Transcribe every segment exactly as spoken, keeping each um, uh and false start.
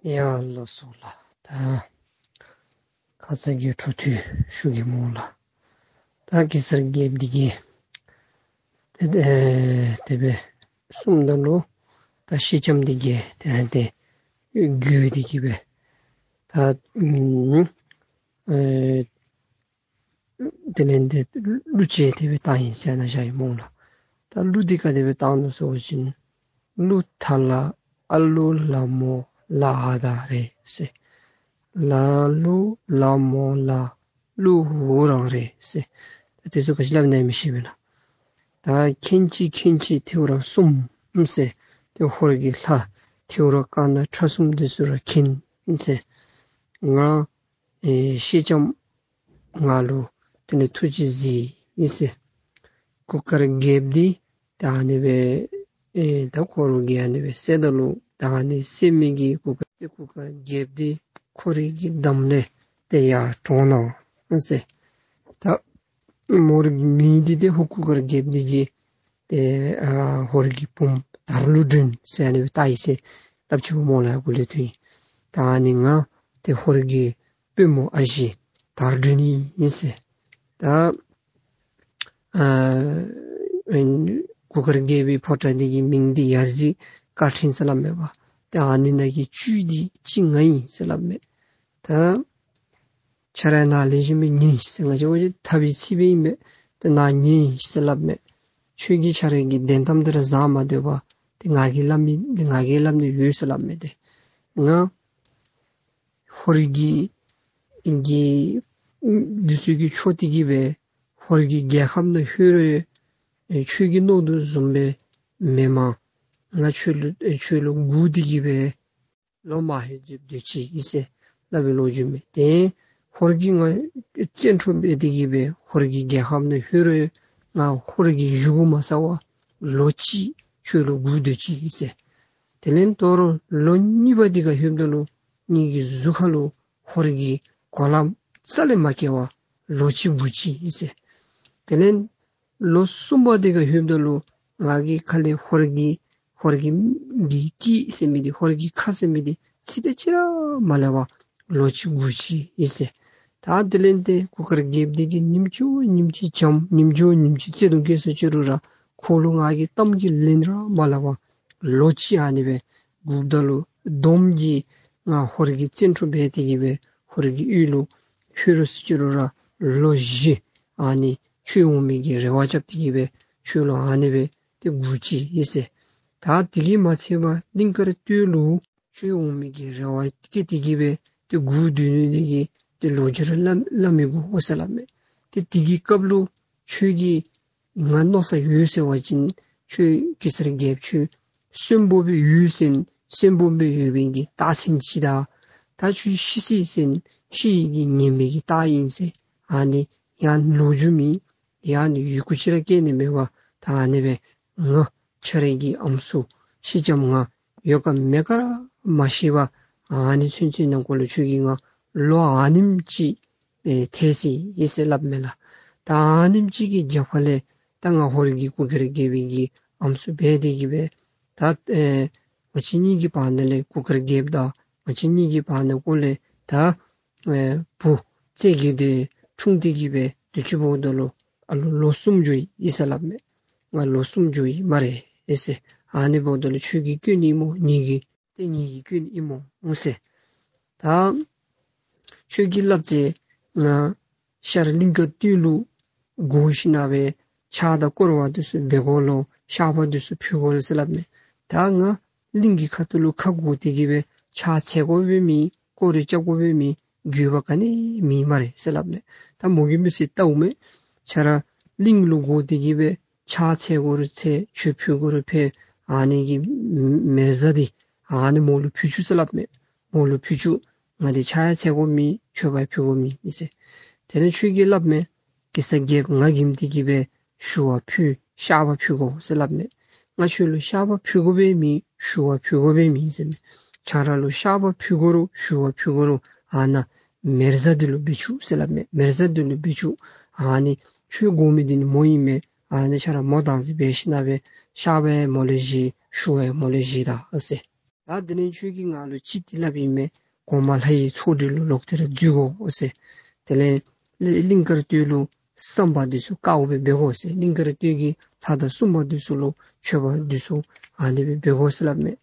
ཡ་ལགས་སོ་ལགས། ད་ཁ་ཙ་གི་འཕྲོ་མཐུད་ཞུ་གེ་སྨོ་ལགས། ད་གེ་སར་རྒྱལཔོ་འདི་གིས་ཏེ་ཨེ་དེ་སྦེ་གསུངམ་ད་ལུ་ད་སེང་ལྕམ་འདི་གིས་ཏེ་ཨ་ནི་ཏེ་རྒོལ་ཏེ་གི་སྦེ་ད་ཨེ་དེ་ལས་ཏེ་གླུ་ཅིག་དེ་སྦེ་བཏང་ཡི་ཟེར་ན་བཞག་ཡི་སྨོ་ལགས། ད་གླུ་འདི་ག་དེ་སྦེ་བཏང་ནུག་ཟེར་བ་ཅིན། གླུ་ཐ་ལ་ཨ་གླུ་ལ་མོ་ལ་ཨ་ད་རེ་ཟེར། ལ་གླུ་ལ་མོ་ལ་གླུ་འུ་རང་རེད་ཟེར། ད་དེ་ཚུ་ག་ཅི་སླབ་ནི་ཡང་མི་ཤེས་པས་ལགས། ད་ཁེན་ཅིག་ཁེན་ཅིག་ཐེའུ་རང་གསུམ་ཟེར། ཏེ་ཧོར་གྱི་ལྷ་ཐེའུ་རང་རྐང་སྣ་ཁྲ་གསུམ་འདི་ཚུ་ར་མཁྱེན་ཟེར། ང་ཨེ་སེང་ལྕམ་ང་ལུ་དེ་ནི་ཐུགས་རྗེ་གཟིགས་ཡི་ཟེར། གུར་དཀར་རྒྱལཔོ་འདི་ད་ཨ་ནི་སྦེ་ཨེ་ད་ཁོ་ར་གིས་ཨ་ནི་སྦེ་བསད་ད་ལུ་ད་ཨ་ནི་བསད་མི་གི་གུར་དཀར་ཏེ་གུར་དཀར་རྒྱལཔོ་འདི་ཁོ་རའི་གི་འདམ་ལས་ཏེ་ཡར་གྲོངས་གནང་ཟེར། ད་མོ་རའི་མིང་འདི་ཏེ་ཧོར་གུར་དཀར་རྒྱལཔོ་འདི་གིས་ཏེ་ཨ་ཧོར་གྱི་བུམོ་དར་ལུ་སྒྲོན་ཟེར་ཨ་ནི་སྦེ་བཏགས་ཡི་ཟེར་སླབ་ཅི་སྨོ་ལགས། གུ་ལས་ཐོན་ཡི། ད་ཨ་ནི་ང་ཏེ་ཧོར་གྱི་པུས་མོ་ཨ་ཞེ་དར་སྒྲོན་ཨིན་ཟེར། ད་ཨ་གུར་དཀར་རྒྱལ་པོའི་ཕོ་བྲང་འདི་གི་མིང་འདི་ཡ་རྩེ་དཀར་ཕྲེང་ཟེར་སླབ་མས་པ། ཏེ་ཨ་ནི་ནང་གི་བཅུད་འདི་གཅིག་ང་ཨིན་ཟེར་སླབ་མས། ད་ཁྱོད་ར་ནཱ་ལེགས་ཤོམ་སྦེ་ཉན་ཤིག་ཟེར། ང་བཅས་འབད་བ་ཅིན་ཐབས་ཡི་ཚིག་སྦེ་ཨིན་པས། ཏེ་ནཱ་ཉན་ཤིག་ཟེར་སླབ་མས། ཁྱོད་ཀྱིས་ཁྱོད་ར་གི་བདེན་གཏམ་འདི་ར་བཟང་མ་སྡོད་པར་ཏེ་ང་གིས་སླབ་མི་ང་གིས་སླབ་ནི་ཡོད་ཟེར་སླབ་མས། ཏེ་ང་ཧོར་གྱི་གི་འདི་ཚུ་གི་ཕྱོགས་འདི་གིས་སྦེ་ཧོར་གྱི་རྒྱལ་ཁམས་ནང་ལྷོད་རུང་ཨེ་ཁྱོད་ཀྱིས་མནོ་དོ་བཟུམ་སྦེ་མེན་མས། ང་ཁྱོད་ལུ་ཨེ་ཁྱོད་ལུ་སྒུག་སྟེ་གི་སྦེ་ལོ་མང་ཧེང་སྦྱོར་སྡོད་ཅི་ཨིན་ཟེར་སླབ་པའི་ལོ་རྒྱུས་མས། ཏེ་ཧོར་གྱིས་ང་བཙན་འཕྲོག་འབད་དེ་གི་སྦེ་ཧོར་གྱི་རྒྱལ་ཁམས་ནང་ལྷོད་རུང་ང་ཧོར་གྱི་གཞུག་གུ་མ་ཟ་བར་ལོ་གཅིག་ཁྱོད་ལུ་སྒུག་སྡོད་ཅི་ཨིན་ཟེར། དེ་ལས་དོ་རུང་ལོ་གཉིས་པ་འདི་ག་ལྷོདཔ་ད་ལུ་ངེ་གི་གཟུགས་ཁ་ལུ་ཧོར་གྱི་གོ་ལ་རྩ་ལས་མ་བཀལ་བར་ལོ་གཅིག་སྒུག་ཅི་ཨིན་ཟེར། དེ་ལས་ལོ་གསུམ་པ་འདི་ག་ལྷོདཔ་ད་ལུ་ང་གི་ཁ་ལས་ཧོར་གྱི་ཧོར་གྱི་གི་སྐད་ཟེར་མི་འདི་ཧོར་གྱི་ཁ་ཟེར་མི་འདི་ཚིག་དེ་ཅིག་ར་མ་སླབ་པར་ལོ་གཅིག་སྒུག་ཅི་ཨིན་ཟེར། ད་དེ་ལས་ཏེ་གུར་དཀར་རྒྱལཔོ་འདི་གིས་ཉིནམ་ཅིག་ཉིནམ་ཅིག་བྱམས་ཉིནམ་ཅིག་ཉིནམ་ཅིག་བརྩེ་དུང་བསྐྱེད་ས་ཅི་རུང་ར་ཁོ་ལུ་ང་གིས་གཏམ་གྱི་ལན་ར་མ་སླབ་པར་ལོ་གཅིག་ཨ་ནི་སྦེ་སྒུགཔ་ད་ལུ་སྡོམ་གྱིས་ང་ཧོར་གྱིས་བཙན་འཕྲོག་འབད་དེ་གི་སྦེ་ཧོར་གྱི་ཡུལ་ལུ་ལྷོད་རུང་ཟེར་ཅི་རུང་ར་ལོ་བཞི་ཨ་ནི་ཁྱོད་འོང་མི་གི་རེ་བ་རྐྱབ་སྟེ་གི་སྦེ་ཁྱོད་ལུ་ཨ་ནི་སྦེ་ཏེ་སྒུག་ཅི་ཨིན་ཟེར། ད་དེ་གིས་མ་ཚད་པར་གླིང་དཀར་སྟོད་ལུ་ཁྱོད་འོང་མི་གི་རེ་བ་བསྐྱེད་དེ་གི་སྦེ་ཏེ་སྒུག་སྡོད་ནི་འདི་གིས་ཏེ་ལོ་རྒྱུས་ར་སླབ་སླབ་མི་དགོ་ཟེར་སླབ་མས། ཏེ་དེ་གི་སྐབས་ལུ་ཁྱོད་ཀྱིས་ང་མནོ་ས་ཡོད་ཟེར་བ་ཅིན་ཁྱོད་གེ་སར་རྒྱལཔོ་ཁྱོད་གསོན་པོ་སྦེ་ཡོད་ཟེར་གསོན་པོ་སྦེ་ཡོད་པའི་གི་རྟགས་མཚན་ཅིག་དང་ད་ཁྱོད་ཤི་སོ་ཡི་ཟེར་ཤི་ཡི་གི་ངན་པའི་གི་རྟགས་ཨིན་ཟེར་ཨ་ནི་ཡང་ལོ་རྒྱུས་མེད། ཡང་ཡི་གུ་ཅིག་ར་བཀལ་ནི་མེད་པར་ད་ཨ་ནི་སྦེ་ང་ཁྱོད་རའི་གི་ཨམ་སྲུ་སེང་ལྕམ་ང་ཡོད་ག་མེད་ག་ར་མ་ཤེས་པར་ཨ་ནི་ཚུན་ཚོད་ནང་འཁོད་ལུ་ཁྱོད་ཀྱིས་ང་ལོ་ཨ་ནེམ་ཅིག་ཨེ་ཐལ་སོ་ཡི་ཟེར་སླབ་མས་ལགས། ད་ཨ་ནེམ་ཅིག་གི་རྒྱབ་ཁ་ལས་ད་ང་ཧོར་གྱི་གུར་དཀར་རྒྱལ་པོའི་གི་ཨམ་སྲུ་འབད་དེ་གི་སྦེ་ད་ཨེ་ང་བཅས་གཉིས་ཀྱི་བར་ན་ལས་གུར་དཀར་རྒྱལཔོ་དང་ང་བཅས་གཉིས་ཀྱི་བར་ན་འཁོད་ལས་ད་ཨེ་བུ་བཙན་གྱི་སྡེ་འཁྲུངས་ཏེ་གི་སྦེ་དུས་ཅི་འབདཝ་ད་ལུ་ཨ་ལོ་ལོ་གསུམ་འགྱོ་ཡི་ཟེར་སླབ་མས། ང་ལོ་གསུམ་འགྱོ་ཡི་སྨ་རེ་ཨེ་ཟེར། ཨ་ནི་འབདཝ་ད་ལུ་ཁྱོད་ཀྱི་སྐྱོན་ཨིན་སྨོ་ངེ་གི་ཏེ་ངེ་གི་སྐྱོན་ཨིན་སྨོ་ཟེར། ད་ཁྱོད་ཀྱིས་སླབ་ཅི་ང་ཤར་གླིང་དཀར་སྟོད་ལུ་དགོ་ཞིན་ན་སྦེ་ཕྱག་དང་སྐོར་བ་འདི་ཚུ་འབད་དགོ་ལོ། བཤགས་པ་འདི་ཚུ་ཕུལ་དགོ་ཟེར་སླབ་མས། ད་ང་གླིང་གི་ཁ་ཐུག་ལུ་ཁ་བསྒོར་ཏེ་གི་སྦེ་ཕྱག་འཚལ་དགོཔ་སྦེ་མེད། སྐོར་ར་རྐྱབ་དགོཔ་སྦེ་མེད། དགོས་པ་ག་ནི་མེད་སྨ་རེ་ཟེར་སླབ་མས། ད་མོ་གིས་མི་ཚེ་བལྟཝ་མས། ཁྱོད་ར་གླིང་ལུ་བསྒོར་ཏེ་གི་སྦེ་ཕྱག་འཚལ་དགོ་རུང་འཚལ་མཆོད་ཕུལ་དགོ་རུང་ཕུལ། ཨ་ནི་གི་མེ་བཟའ་འདི་ཨ་ནི་མོ་ལུ་ཕུལ་བཅུག་ཟེར་སླབ་མས། མོ་ལུ་ཕུལ་བཅུག། ང་འདི་ཕྱག་ཡང་འཚལ་དགོཔ་མེད། མཆོད་པ་ཡང་ཕུལ་དགོཔ་མེད་ཨིན་ཟེར། དེ་ལས་ཁྱོད་ཀྱིས་སླབ་མས། གེ་སར་རྒྱལཔོ་ང་གིས་མི་འདི་གི་སྦེ་ཞུ་བ་ཕུལ་བཤགས་པ་ཕུལ་དགོ་ཟེར་སླབ་མས། ང་ཁྱོད་ལུ་བཤགས་པ་ཕུལ་དགོཔ་སྦེ་མེད། ཞུ་བ་ཕུལ་དགོཔ་སྦེ་མེད་ཟེར་མས། ཁྱོད་ར་ལུ་བཤགས་པ་ཕུལ་དགོ་རུང་ཞུ་བ་ཕུལ་དགོ་རུང་ཨ་ནཱ་མེ་བཟའ་འདི་ལུ་འབད་བཅུག་ཟེར་སླབ་མས། མེ་བཟའ་འདི་ལུ་འབད་བཅུག། ཨ་ནི་ཁྱོད་དགོ་མི་འདི་ནི་མོ་ཨིན་མས། ཨ་ནི་ཁྱོད་ར་མོ་བདག་འཛིན་འབད་ཞིན་ན་སྦེ་བཤགས་པ་ཡང་མོ་ལས་བཞེས། ཞུ་བ་ཡང་མོ་ལས་བཞེས་ད་ཨ་ཟེར། ད་དེ་ལས་ཁྱོད་ཀྱིས་ང་ལུ་ཅིག་དེ་སླབ་ཨིན་མས། གོང་མ་ལྷ་ཡི་ཚོགས་སྒྲིག་ལུ་ལོག་སྟེ་ར་འཛུལ་དགོ་ཟེར། དེ་ལས་གླིང་དཀར་སྟོད་ལུ་བསམ་པ་འདི་ཚུ་དཀར་པོ་སྦེ་འབད་དགོ་ཟེར། གླིང་དཀར་སྟོད་ཀྱི་ལྷ་དང་སྲུང་མ་འདི་ཚུ་ལུ་མཆོད་པ་འདི་ཚུ་ཨ་ནི་སྦེ་འབད་དགོ་ཟེར་སླབ་མས།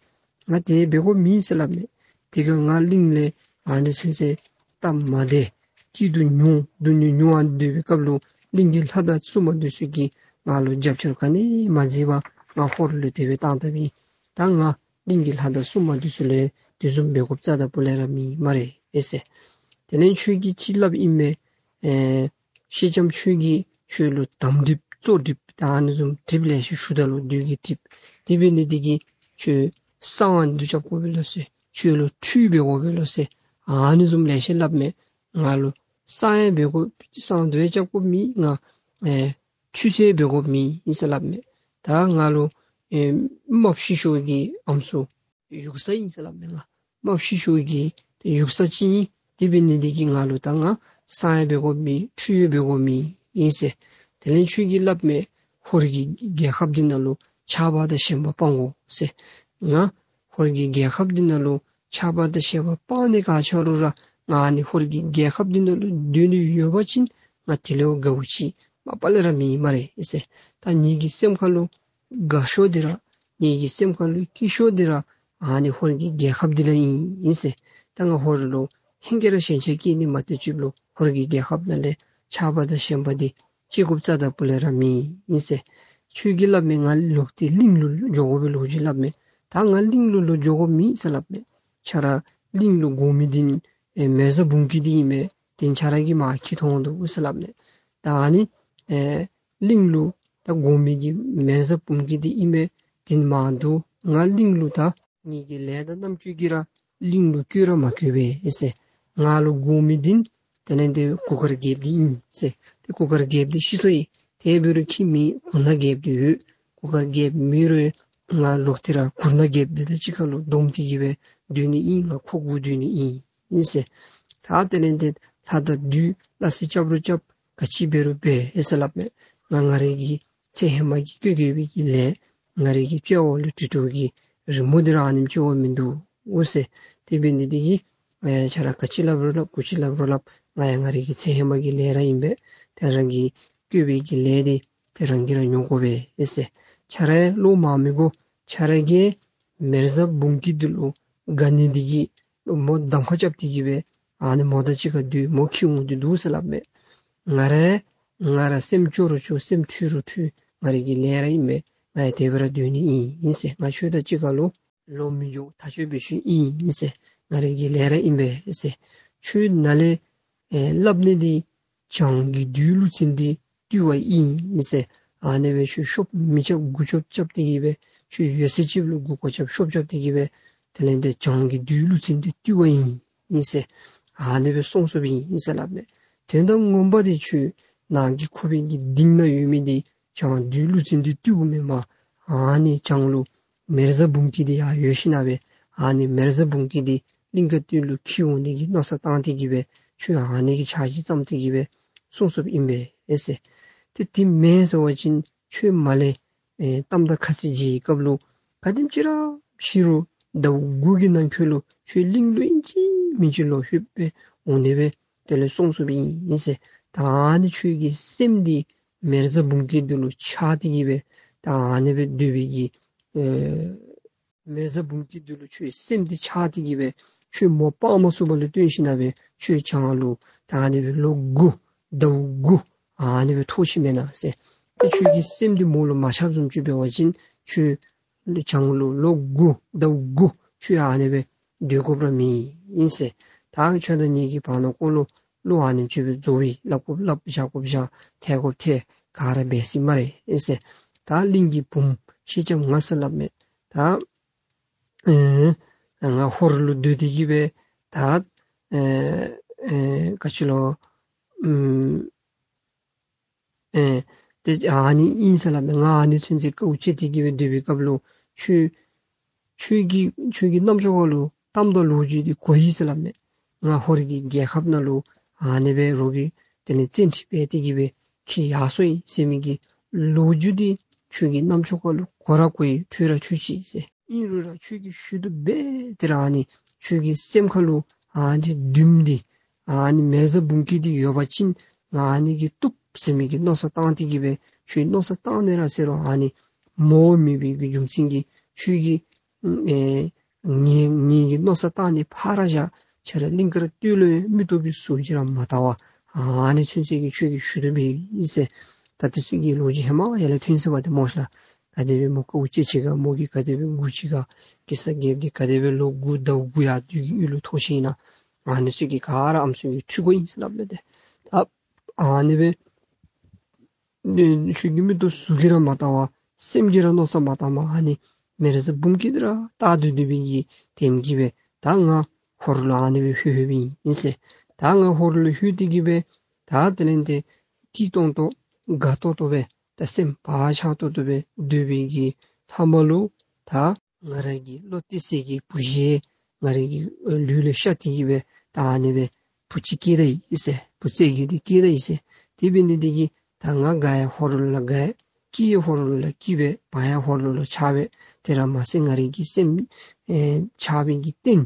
ང་དེ་འབད་དགོཔ་མེད་ཟེར་སླབ་མས། དེ་སྒང་ང་གླིང་ལས་ཨ་ནི་ཚུན་ཚོད་སྟབས་མ་བདེ་སྐྱིད་སྡུག་ཉུང་སྡུག་བསྔལ་མྱོང་ཨ་ནི་སྡོད་པའི་སྐབས་ལུ་གླིང་གི་ལྷ་དང་སྲུང་མ་འདི་ཚུ་གིས་ང་ལུ་རྒྱབ་སྐྱོར་ག་ནི་མ་མཛད་པར་ང་ཧོར་ལུ་དེ་སྦེ་བཏང་བཏངམ་ཨིན། ད་ང་གླིང་གི་ལྷ་དང་སྲུང་མ་འདི་ཚུ་ལུ་དེ་བཟུམ་འབད་དགོཔ་རྩ་དང་སྤུ་ལས་ར་མེད་སྨ་རེ་ཨེ་ཟེར། དེ་ལས་ཁྱོད་ཀྱིས་ཅིག་སླབ་ཨིན་མས། ཨེ་སེང་ལྕམ་ཁྱོད་ཀྱིས་ཁྱོད་ལུ་དམ་གྲིབ་བཙོག་གྲིབ་ད་ཨ་ནི་བཟུམ་གྲིབ་ལེ་ཤ་ཞུགས་ད་ལོ་བདུད་ཀྱི་གྲིབ། དེ་འབད་ནི་དེ་གིས་ཁྱོད་གསང་བ་འདི་རྐྱབ་དགོ་པས་ལོ་ཟེར། ཁྱོད་ལུ་ཁྲུས་འབད་དགོ་པས་ལོ་ཟེར། ཨ་ནི་བཟུམ་ལེ་ཤ་སླབ་མས། ང་ལུ་གསང་ཡང་འབད་དགོ་གསང་འདི་ཡང་རྐྱབ་དགོཔ་མེད། ང་ཨེ་ཁྲུས་ཡང་འབད་དགོཔ་མེད་ཨིན་ཟེར་སླབ་མས། ད་ང་ལུ་ཨེ་རྨགཔ་ཤི་ཤོར་གྱི་ཨམ་སྲུ་ཡུགས་ས་ཨིན་ཟེར་སླབ་མས། ང་རྨགཔ་ཤི་ཤོར་གྱི་ཡུགས་ས་ཅིག་ཨིན། དེ་འབད་ནི་དེ་གིས་ང་ལུ་ད་ང་གསང་ཡང་འབད་དགོཔ་མེད་ཁྲུས་ཡང་འབད་དགོཔ་མེད་ཨིན་ཟེར། དེ་ལས་ཁྱོད་ཀྱིས་སླབ་མས། ཧོར་གྱི་རྒྱལ་ཁབ་འདི་ནང་ལུ་ཆགས་པ་དང་ཞེན་པ་སྤང་དགོ་ཟེར། ང་ཧོར་གྱི་རྒྱལ་ཁབ་འདི་ནང་ལུ་ཆགས་པ་དང་ཞེན་པ་སྤང་ནི་ག་ཅི་རུང་ར་ང་ནི་ཧོར་གྱི་རྒྱལ་ཁབ་འདི་ནང་ལུ་སྡོད་ནི་ཡོད་པ་ཅིན་ང་དེ་ལས་དགའཝ་ཅིག་མ་པ་ལས་ར་མེད་སྨ་རེ་ཨེ་ཟེར། ད་ངེ་གི་སེམས་ཁ་ལུ་དགའ་ཤོས་འདི་ར་ངེ་གི་སེམས་ཁ་ལུ་སྐྱིད་ཤོས་འདི་ར་ཨ་ནི་ཧོར་གྱི་རྒྱལ་ཁབ་འདི་ལུ་ཨིན་ཨིན་ཟེར། ད་ང་ཧོར་ལུ་ཧེང་སྐལ་ར་ཞེན་ཆགས་སྐྱེ་ནི་མ་གཏོགས་ཅིག་ལུ་ཧོར་གྱི་རྒྱལ་ཁབ་ནང་ལས་ཆགས་པ་དང་ཞེན་པ་འདི་སྐྱེ་དགོཔ་རྩ་དང་སྤུ་ལས་ར་མེད་ཨིན་ཟེར། ཁྱོད་ཀྱིས་སླབ་མས། ང་ལོག་སྟེ་གླིང་ལུ་འགྱོ་དགོ་པས་ལོ་ཅིག་སླབ་མས། ད་ང་གླིང་ལུ་ལོག་འགྱོ་དགོཔ་མེད་ཟེར་སླབ་མས། ཁྱོད་ར་གླིང་ལུ་དགོ་མི་འདི་ཨེ་མེ་བཟའ་འབུམ་སྐྱིད་འདི་ཨིན་མས། དེ་ཁྱོད་ར་གིས་མ་ཁྱེར་ཐོན་འདུག་ཟེར་སླབ་མས། ད་ཨ་ནི་ཨེ་གླིང་ལུ་ད་དགོ་མི་གི་མེ་བཟའ་འབུམ་སྐྱིད་འདི་ཨིན་མས། དེ་མ་འདུག་ང་གླིང་ལུ་ད་ངེ་གི་ལས་དང་རྣམ་ཅོ་གིས་ར་གླིང་ལུ་བསྐྱོད་ར་མ་བསྐྱོད་པས་ཨེ་ཟེར། ང་ལུ་དགོ་མི་འདི་དེ་ལས་འདི་གུར་དཀར་རྒྱལཔོ་འདི་ཨིན་ཟེར། ཏེ་གུར་དཀར་རྒྱལཔོ་འདི་ཤི་སོ་ཡི། དེ་འབད་རུང་ཁྱིམ་གྱི་གུར་ནག་རྒྱལཔོ་འདི་ཡོད། གུར་དཀར་རྒྱལཔོ་མེད་རུང་ང་ལོག་སྟེ་ར་གུར་ནག་རྒྱལཔོ་འདི་དང་གཅིག་ཁར་ལུ་སྡོམ་སྟེ་གི་སྦེ་སྡོད་ནི་ཨིན། ང་ཁོ་དགུ་སྡོད་ནི་ཨིན་ཨིན་ཟེར། ད་དེ་ལས་འདི་ལྷ་དང་བདུད་སླ་བསྲེ་རྐྱབ་རུང་རྐྱབ་ག་ཅི་འབད་རུང་འབད་ཨེ་ཟེར་སླབ་མས། ང་ང་རའི་གི་ཚེ་ཧེ་མ་གི་བསྐྱེད་བསྐྱེད་པའི་གི་ལས་ང་རའི་གི་དཔྱལ་བ་ལུ་དྲི་དྲི་གི་རི་མོ་འདི་ར་ཨ་ནེམ་ཅིག་འོང་མིན་འདུག་ཟེར། དེ་འབད་ནི་དེ་གིས་ཨེ་ཁྱོད་ར་ག་ཅི་སླབ་རུང་སླབ་ག་ཅི་སླབ་རུང་སླབ་ང་ཡང་ང་རའི་གི་ཚེ་ཧེ་མ་གི་ལས་ར་ཨིན་པས། ཏེ་རང་གི་བསྐྱེད་པའི་གི་ལས་འདི་ཏེ་རང་གིས་ར་མྱོང་དགོ་པས་ཨེ་ཟེར། ཁྱོད་ར་བློ་མ་མི་དགོ། ཁྱོད་ར་གིས་མེ་བཟའ་འབུམ་སྐྱིད་འདི་ལུ་དགའ་ནི་འདི་གིས་མོ་གདམ་ཁ་རྐྱབ་སྟེ་གི་སྦེ་ཨ་ནི་མོ་དང་གཅིག་ཁར་སྡོད་མོ་ཁྱིད་འོང་སྟེ་འདུག་ཟེར་སླབ་མས། ང་ར་ང་ར་སེམས་སྐྱོ་རུང་སྐྱོ་སེམས་འཁྲུལ་རུང་འཁྲུལ་ང་རའི་གི་ལས་ར་ཨིན་པས། ང་ཡང་དེ་སྦེ་ར་སྡོད་ནི་ཨིན་ཨིན་ཟེར། ང་ཁྱོད་དང་གཅིག་ཁར་ལུ་ལོག་མི་འགྱོ་ཐག་ཆོད་སྦེ་ཞུ་ཨིན་ཨིན་ཟེར། ང་རའི་གི་ལས་ར་ཨིན་པས་ཨིན་ཟེར། ཁྱོད་ནཱ་ལས་ཨེ་སླབ་ནི་འདི་བྱང་གི་བདུད་ཀླུ་བཙན་འདི་བཏུལ་བ་ཨིན་ཨིན་ཟེར། ཨ་ནི་སྦེ་ཁྱོད་ཤོབ་མི་རྐྱབ་མགུ་ཆོབ་རྐྱབ་སྟེ་གི་སྦེ་ཁྱོད་ཡོད་ཚད་ཅིག་ལུ་མགུ་སྐོར་རྐྱབ་ཤོབ་རྐྱབ་སྟེ་གི་སྦེ་དེ་ལས་འདི་བྱང་གི་བདུད་ཀླུ་བཙན་འདི་བཏུལ་བ་ཨིན་ཨིན་ཟེར། ཨ་ནི་སྦེ་གསུངས་གསུངསམ་ཨིན་ཨིན་ཟེར་སླབ་མས། དོན་དག་ངོ་མ་འདི་ཁྱོད་ནཱ་གི་ཁོག་པའི་གི་གཏིང་ན་ཡོད་མི་འདི་བྱང་བདུད་ཀླུ་བཙན་འདི་བཏུལ་དགོ་མེན་པར་ཨ་ནི་བྱང་ལུ་མེ་བཟའ་འབུམ་སྐྱིད་འདི་ཡང་ཡོད་ཞིན་ན་སྦེ་ཨ་ནི་མེ་བཟའ་འབུམ་སྐྱིད་འདི་གླིང་དཀར་སྟོད་ལུ་ཁྱིད་འོང་ནི་གི་མནོ་བསམ་བཏང་སྟེ་གི་སྦེ་ཁྱོད་ཨ་ནི་གི་འཆར་གཞི་བརྩམས་ཏེ་གི་སྦེ་གསུངས་གསུངསམ་ཨིན་པས་ཨེ་ཟེར། ཏེ་དེ་མེན་ཟེར་བ་ཅིན་ཁྱོད་མར་ལས་ཨེ་གཏམ་དང་ཁ་ཚིག་བརྗེ་བའི་སྐབས་ལུ་ག་དེམ་ཅིག་ར་ཤི་རུང་ཟླཝ་དགུ་གི་ནང་འཁོད་ལུ་ཁྱོད་གླིང་ལུ་ཨིན་ཅི་མིན་ཅི་ལོག་ལྷོདཔ་སྦེ་འོང་ནི་སྦེ་དེ་ལས་གསུངས་གསུངསམ་ཨིན་ཨིན་ཟེར། ད་ཨ་ནི་ཁྱོད་ཀྱི་སེམས་འདི་མེ་བཟའ་འབུམ་སྐྱིད་འདི་ལུ་ཆགས་ཏེ་གི་སྦེ་ད་ཨ་ནི་སྦེ་སྡོད་པའི་གི་ཨེ་མེ་བཟའ་འབུམ་སྐྱིད་འདི་ལུ་ཁྱོད་སེམས་འདི་ཆགས་ཏེ་གི་སྦེ་ཁྱོད་མོ་སྤང་མ་ཚུགསཔ་ལུ་བརྟེན་ཞིན་ན་སྦེ་ཁྱོད་བྱང་ལུ་ད་ཨ་ནི་སྦེ་ལོ་དགུ་ཟླཝ་དགུ་ཨ་ནི་སྦེ་ཐོག་ཤི་མེན་ན་ཟེར། ཏེ་ཁྱོད་ཀྱི་སེམས་འདི་མོ་ལུ་མ་ཆགསཔ་བཟུམ་ཅིག་འབད་བ་ཅིན་ཁྱོད་བྱང་ལུ་ལོ་དགུ་ཟླཝ་དགུ་ཁྱོད་ཨ་ནི་སྦེ་སྡོད་དགོཔ་ར་མེད་ཨིན་ཟེར། ད་ཁྱོད་དང་ངེ་གི་བར་ན་ཁོ་ལུ་བློ་ཨ་ནེམ་ཅིག་སྦེ་རྫོགས་པས། སླབ་དགོཔ་སླབ་བཞག་དགོཔ་བཞག་ཐལ་དགོཔ་ཐལ་ག་ར་འབད་སྲིད་སྨ་རེ་ཨིན་ཟེར། ད་གླིང་གི་བུམོ་སེང་ལྕམ་ང་ཟེར་སླབ་མས། ད་ཨེ་ང་ཧོར་ལུ་སྡོད་དེ་གི་སྦེ་ད་ཨེ་ཨེ་ག་ཅི་ལོ་ཨུམ་ཨེ་ཏེ་ཨ་ནི་ཨིན་ཟེར་སླབ་མས། ང་ཨ་ནི་ཚུན་ཚོད་དཀའཝ་སྤྱད་དེ་གི་སྦེ་སྡོད་པའི་སྐབས་ལུ་ཁྱོད་ཁྱོད་ཀྱི་ཁྱོད་ཀྱི་རྣམ་ཅོག་ཁ་ལུ་གཏམ་དང་ལོ་རྒྱུས་འདི་གོ་ཡི་ཟེར་སླབ་མས། ང་ཧོར་གྱི་རྒྱལ་ཁབ་ནང་ལུ་ཨ་ནི་སྦེ་རོགས་ཀྱིས་དེ་ལས་བཙན་ཁྲིད་འབད་དེ་གི་སྦེ་ཁྱིད་ཡར་སོང་ཡི་ཟེར་མི་གི་ལོ་རྒྱུས་འདི་ཁྱོད་ཀྱི་རྣམ་ཅོག་ཁ་ལུ་གོ་ར་གོ་ཡི། ཐོས་ར་ཐོས་ཅི་ཟེར། ཨིན་རུང་ར་ཁྱོད་ཀྱིས་ཞུ་དོ་སྦེ་དེ་ར་ཨ་ནི་ཁྱོད་ཀྱི་སེམས་ཁ་ལུ་ཨ་ནི་འདུན་འདི་ཨ་ནི་མེ་བཟའ་འབུམ་སྐྱིད་འདི་ཡོད་པ་ཅིན་ང་ཨ་ནི་གིས་བཏུབ་ཟེར་མི་གི་མནོ་བསམ་བཏང་སྟེ་གི་སྦེ་ཁྱོད་མནོ་བསམ་བཏང་ནི་ར་ཟེར་རུང་ཨ་ནི་མོ་མེད་པའི་གི་རྒྱུ་མཚན་གྱིས་ཁྱོད་ཀྱིས་ཨེ་ངེ་ངེ་གི་མནོ་བསམ་བཏང་ནི་ཕར་བཞག། ཁྱོད་ར་གླིང་དཀར་སྟོད་ལུ་མིག་ཏོ་སྦེ་ཟུར་ཅིག་ར་མ་བལྟ་བར་ཨ་ནི་ཚུན་ཚོད་ཀྱི་ཁྱོད་ཀྱིས་ཞུ་དོ་སྦེ་ཨིན་ཟེར། ད་དེ་ཚུ་གི་ལོ་རྒྱུས་ཧེ་མ་ཡར་ལས་ཐོན་ཟེར་བ་དེ་སྨོ་ཤ་ལགས། ག་དེ་སྦེ་མོ་དཀའཝ་སྤྱད་ཅི་ག་མོ་གིས་ག་དེ་སྦེ་སྒུག་ཅི་ག། གེ་སར་རྒྱལཔོ་འདི་ག་དེ་སྦེ་ལོ་དགུ་ཟླཝ་དགུ་ཡར་བདུད་ཀྱི་ཡུལ་ལུ་ཐོན་ཞིན་ན་ཨ་ནི་ཚུ་གི་ག་ར་ཨམ་སྲུ་གིས་འཁྲུལ་དགོ་ཨིན་ཟེར་སླབ་མས་ཏེ། ད་ཨ་ནི་སྦེ་ཁྱོད་ཀྱིས་མིག་ཏོ་ཟུར་གྱིས་ར་མ་བལྟ་བར་སེམས་ཀྱིས་ར་མནོ་བསམ་མ་བཏངམ་ཨ་ནི་མེ་བཟའ་འབུམ་སྐྱིད་འདི་ར་བལྟ་སྡོད་སྡོད་པའི་གི་དེམ་གྱིས་སྦེ་ད་ང་ཧོར་ལུ་ཨ་ནི་སྦེ་ལྷོད་ལྷོདཔ་ཨིན་ཟེར། ད་ང་ཧོར་ལུ་ལྷོད་དེ་གི་སྦེ་ད་དེ་ལས་ཏེ་སྐྱིད་ཏོང་ཏོ་དགའ་ཏོག་ཏོ་སྦེ་ད་སེམས་བག་ཆགས་ཏོག་ཏོ་སྦེ་སྡོད་པའི་གི་མཐའ་མ་ལུ་ད་ང་ར་གི་བློ་གཏད་ས་གི་བུ་གཞི་ང་ར་གི་ལུས་ལུ་ཤར་ཏེ་གི་སྦེ་ད་ཨ་ནི་སྦེ་བུ་ཅིག་སྐྱེས་ད་ཡི་ཟེར། བུ་ཚ་གི་འདི་སྐྱེས་ད་ཡི་ཟེར། དེ་འབད་ནི་འདི་གིས་ད་ང་དགའ་ཡང་ཧོར་ལུ་ལ་དགའ་སྐྱིད་ཡང་ཧོར་ལུ་ལ་སྐྱིད་པས། བག་ཡང་ཧོར་ལུ་ལ་ཆགས་པས། དེ་ར་མ་ཚད་ང་ར་གི་སེམས་ཨེ་ཆགས་པའི་གི་རྟེན་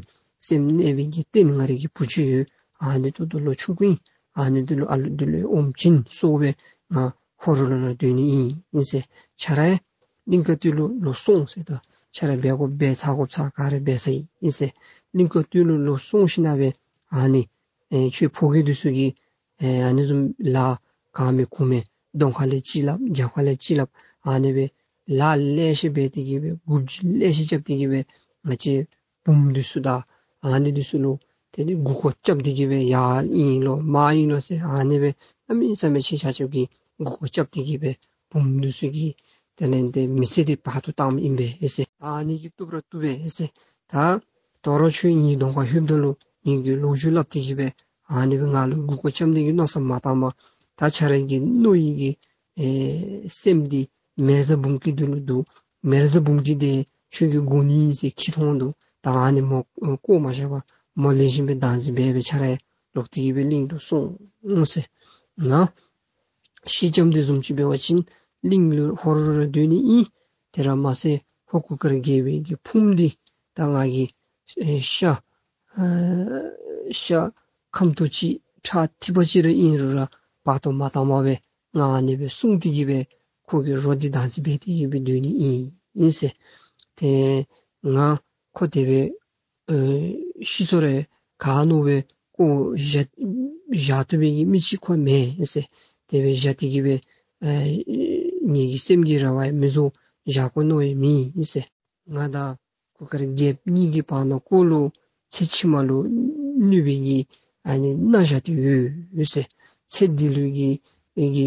སེམས་གནས་པའི་གི་རྟེན་ང་ར་གི་བུ་ཅིག་ཡོད། ཨ་ནི་ཏོག་ཏོ་ལོ་ཆུང་ཀུ་ཨིན། ཨ་ནི་འདི་ལུ་ཨ་ལུ་འདི་ལུ་ཨོམ་བྱིན་གསོ་སྦེ་ང་ཧོར་ལུ་ལ་སྡོད་ནི་ཨིན་ཨིན་ཟེར། ཁྱོད་ར་གླིང་དཀར་སྟོད་ལུ་ལོག་སོང་ཟེར། ད་ཁྱོད་ར་འབད་དགོཔ་འབད་ཚར་དགོཔ་ཚར་ག་ར་འབད་ཚར་ཡི་ཨིན་ཟེར། གླིང་དཀར་སྟོད་ལུ་ལོག་སོང་ཞིན་ན་སྦེ་ཨ་ནི་ཨེ་ཁྱོད་ཕོ་རྒྱས་འདི་ཚུ་གིས་ཨེ་ཨ་ནི་བཟུམ་ལཱ་གང་མེད་གུ་མེད་གདོང་ཁ་ལས་ཅིག་སླབ་རྒྱབ་ཁ་ལས་ཅིག་སླབ་ཨ་ནི་སྦེ་ལཱ་ལེ་ཤ་འབད་དེ་གི་སྦེ་དགུ་བཅུ་ལེ་ཤ་རྐྱབ་སྟེ་གི་སྦེ་ང་བཅས་བུམོ་འདི་ཚུ་དང་ཨ་ནི་འདི་ཚུ་ལུ་དེ་ནི་མགུ་སྐོར་རྐྱབ་སྟེ་གི་སྦེ་ཡར་ཨིན་ལོ་མར་ཨིན་ལོ་ཟེར་ཨ་ནི་སྦེ་གནམ་མེད་ས་མེད་ཁྱེད་ཆ་ཁྱབ་ཀྱིས་མགུ་སྐོར་རྐྱབ་སྟེ་གི་སྦེ་བུམོ་འདི་ཚུ་གི་དེ་ལས་ཏེ་མི་ཚེ་འདི་བར་དུ་བཏངམ་ཨིན་པས་ཨེ་ཟེར། ཨ་ནི་གིས་བཏུབ་ར་བཏུབ་པས་ཨེ་ཟེར། ད་དོ་རུང་ཁྱོད་ངེའི་གདོང་ཁར་ལྷོདཔ་ད་ལུ་ངེ་གི་ལོ་རྒྱུས་སླབ་སྟེ་གི་སྦེ་ཨ་ནི་སྦེ་ང་ལུ་མགུ་སྐོར་རྐྱབ་ནི་གི་མནོ་བསམ་མ་བཏངམ། ད་ཁྱོད་ར་གི་མནོ་ཡི་གི་ཨེ་སེམས་འདི་མེ་བཟའ་འབུམ་སྐྱིད་འདི་ལུ་འདུག། མེ་བཟའ་འབུམ་སྐྱིད་འདི་ཁྱོད་ཀྱིས་དགོ་ནི་ཨིན་ཟེར་ཁྱི་མཐོང་འདུག། ད་ཨ་ནི་མོ་བཀོ་མ་བཞག་པར་མོ་ལེགས་ཤོམ་སྦེ་བདག་འཛིན་འབད་སྦེ་ཁྱོད་ར་ལོག་སྟེ་གི་སྦེ་གླིང་དུ་སོང་ཟེར། ང་སེང་ལྕམ་འདི་བཟུམ་ཅིག་འབད་བ་ཅིན་གླིང་ལུ་ཧོར་ལུ་ར་སྡོད་ནི་ཨིན། དེ་ར་མ་ཚད་ཧོར་གུར་དཀར་རྒྱལ་པོའི་གི་ཕུངམ་འདི་ད་ང་གིས་ཨེ་ཤ་ཨ་ཤ་ཁམ་ཏོག་ཅིག་ཁྲག་ཐིགས་པ་ཅིག་ར་ཨིན་རུང་ར་བར་དོ་མ་བཏངམ་སྦེ་ང་ཨ་ནི་སྦེ་བསྲུང་སྟེ་གི་སྦེ་ཁོ་གི་རོ་འདི་བདག་འཛིན་འབད་དེ་གི་སྦེ་སྡོད་ནི་ཨིན་ཨིན་ཟེར། ཏེ་ང་ཁོ་དེ་སྦེ་ཨེ་ཤི་སོང་རུང་ག་ནི་སྦེ་བཀོ་བཞག་བཞག་བཏུབ་པའི་གི་མི་ཅིག་ཁོ་མེན་ཟེར། དེ་སྦེ་བཞག་སྟེ་གི་སྦེ་ཨེ་ངེ་གི་སེམས་ཀྱི་རེ་བ་ཡང་མི་རྫོགས། བཞག་དགོ་མནོ་ཡང་མེད་ཟེར། ང་དང་གུར་དཀར་རྒྱལཔོ་གཉིས་ཀྱི་བར་ན་ཁོ་ལུ་ཚེ་ཕྱི་མ་ལུ་གནོད་པའི་གི་ཨ་ནི་མནའ་བཞག་སྟེ་ཡོད་ཟེར། ཚེ་འདི་ལུ་གི་ཨེ་གི་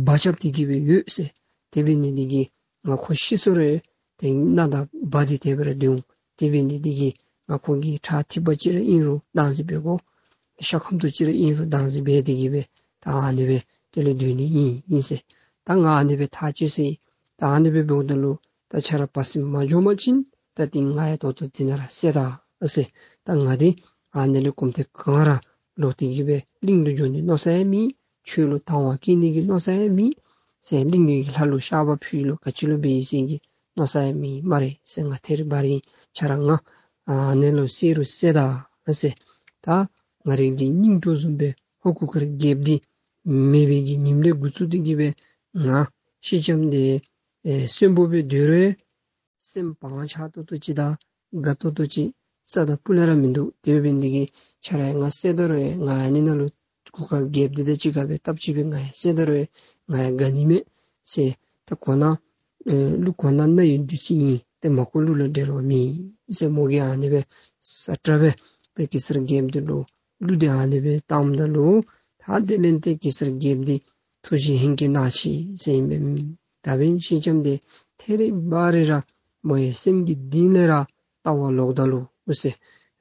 བ་རྐྱབ་སྟེ་གི་སྦེ་ཡོད་ཟེར། དེ་འབད་ནི་འདི་གིས་ང་ཁོ་ཤི་སོང་རུང་ཏེ་མནའ་དང་བ་འདི་དེ་སྦེ་ར་སྡོད་འོང་། དེ་འབད་ནི་འདི་གིས་ང་ཁོ་གི་ཁྲག་ཐིགས་པ་ཅིག་ར་ཨིན་རུང་བདག་འཛིན་འབད་དགོ། ཤ་ཁམ་ཏོག་ཅིག་ར་ཨིན་རུང་བདག་འཛིན་འབད་དེ་གི་སྦེ་ད་ཨ་ནི་སྦེ་དེ་ལས་སྡོད་ནི་ཨིན་ཨིན་ཟེར། ད་ང་ཨ་ནི་སྦེ་ཐག་བཅད་ཟེར། ད་ཨ་ནི་སྦེ་འབདཝ་ད་ལུ་ད་ཁྱོད་ར་བར་སེམས་མ་འགྱོ་བ་ཅིན་ད་འདི་ང་ཡང་ད་ལྟོ་འདི་ནང་ར་བསད་ད་ཨ་ཟེར། ད་ང་འདི་ཨ་ནི་ལས་གོམ་ཏེ་ག་ར་ལོག་སྟེ་གི་སྦེ་གླིང་ལུ་འགྱོ་ནི་མནོ་བསམ་ཡང་མེད། ཁྱོད་ལུ་དང་བ་བསྐྱེད་ནི་གི་མནོ་བསམ་ཡང་མེད་ཟེར། གླིང་གི་ལྷ་ལུ་བཤགས་པ་ཕུལ་ལོ་ག་ཅི་ལུ་འབད་ཡི་ཟེར་གྱི་མནོ་བསམ་ཡང་མེད་སྨ་རེ་ཟེར། ང་ཐད་རི་བ་རི་ཨིན། ཁྱོད་ར་ང་ཨ་ནི་ལུ་བསད་རུང་བསད་ད་ཨ་ཟེར། ད་ང་རའི་གི་སྙིང་གྲོགས་བཟུམ་སྦེ་ཧོར་གུར་དཀར་རྒྱལཔོ་འདི་མེད་པའི་གི་ཉིནམ་ལས་འགོ་བཙུགས་ཏེ་གི་སྦེ་ང་སེང་ལྕམ་འདི་ཨེ་གསོན་པོ་སྦེ་སྡོད་རུང་སེམས་བག་ཆགས་ཏོག་ཏོ་ཅིག་དང་དགའ་ཏོག་ཏོ་ཅིག་རྩ་དང་སྤུ་ལས་ར་མིན་འདུག། དེ་འབད་ནི་འདི་གིས་ཁྱོད་ར་ཡང་ང་བསད་ད་རུང་ཡང་ང་ཨ་ནི་ནང་ལུ་གུར་དཀར་རྒྱལཔོ་འདི་དང་གཅིག་ཁར་སྦེ་སྟབས་གཅིག་སྦེ་ང་ཡང་བསད་ད་རུང་ཡང་ང་ཡང་དགའ་ནི་མས་ཟེར། ད་གོ་ན་ཨེ་གླུ་གོ་ན་རྣ་ཡི་བདུད་རྩི་ཡིན། ཏེ་མ་གོ་གླུ་ལ་འགྲེལ་བ་མེད་ཟེར། མོ་གིས་ཨ་ནི་སྦེ་ས་ཏྲ་སྦེ་ཏེ་གེ་སར་རྒྱལཔོ་འདི་ལུ་གླུ་འདི་ཨ་ནི་སྦེ་བཏངམ་ད་ལུ་ད་དེ་ལས་ཏེ་གེ་སར་རྒྱལཔོ་འདི་ཐུགས་རྗེ་ཧིང་གི་ནག་ཅིག་ཟེར་ཨིན་པས། ད་འབདན་སེང་ལྕམ་འདི་ཐད་རི་བ་རི་ར་མོ་ཡི་སེམས་ཀྱི་གཏིང་ལས་ར་ལྟ་བ་ལོག་ད་ལོ་ཟེར།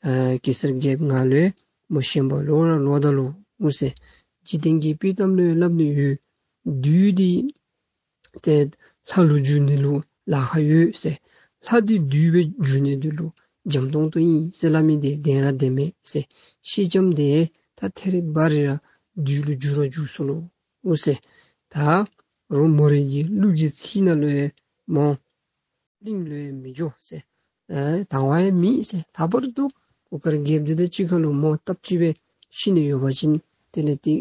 ཨ་གེ་སར་རྒྱལཔོ་ང་ལུ་མོ་ཞེན་པ་ལོག་ར་ལོག་ད་ལོ་ཟེར། འཇིག་རྟེན་གྱི་དཔྱེ་གཏམ་ལུ་སླབ་ནི་ཡོད། བདུད་འདི་ཏེ་ལྷ་ལུ་འགྱུར་ནི་ལུ་ལཱ་ཁག་ཡོད་ཟེར། ལྷ་འདི་བདུད་སྦེ་འགྱུར་ནི་འདི་ལུ་འཇམ་ཏོང་ཏོ་ཨིན་ཟེར་སླབ་མི་འདི་བདེན་ར་བདེན་མས་ཟེར། སེང་ལྕམ་འདི་ད་ཐད་རི་བ་རི་ར་བདུད་ལུ་འགྱུར་ར་འགྱུར་སོ་ལོ་ཟེར། ད་རུང་མོ་རའི་གི་གླུ་གི་ཚིག་ནང་ལུ་ཡང་མོ་གླིང་ལུ་ཡང་མི་འགྱོ་ཟེར། ཨེ་དང་བ་ཡང་མེད་ཟེར། ལྷག་པར་དུ་གུར་དཀར་རྒྱལཔོ་འདི་དང་གཅིག་ཁར་ལུ་མོ་སྟབས་གཅིག་སྦེ་ཤི་ནི་ཡོད་པ་ཅིན་དེ་ལས་དེ་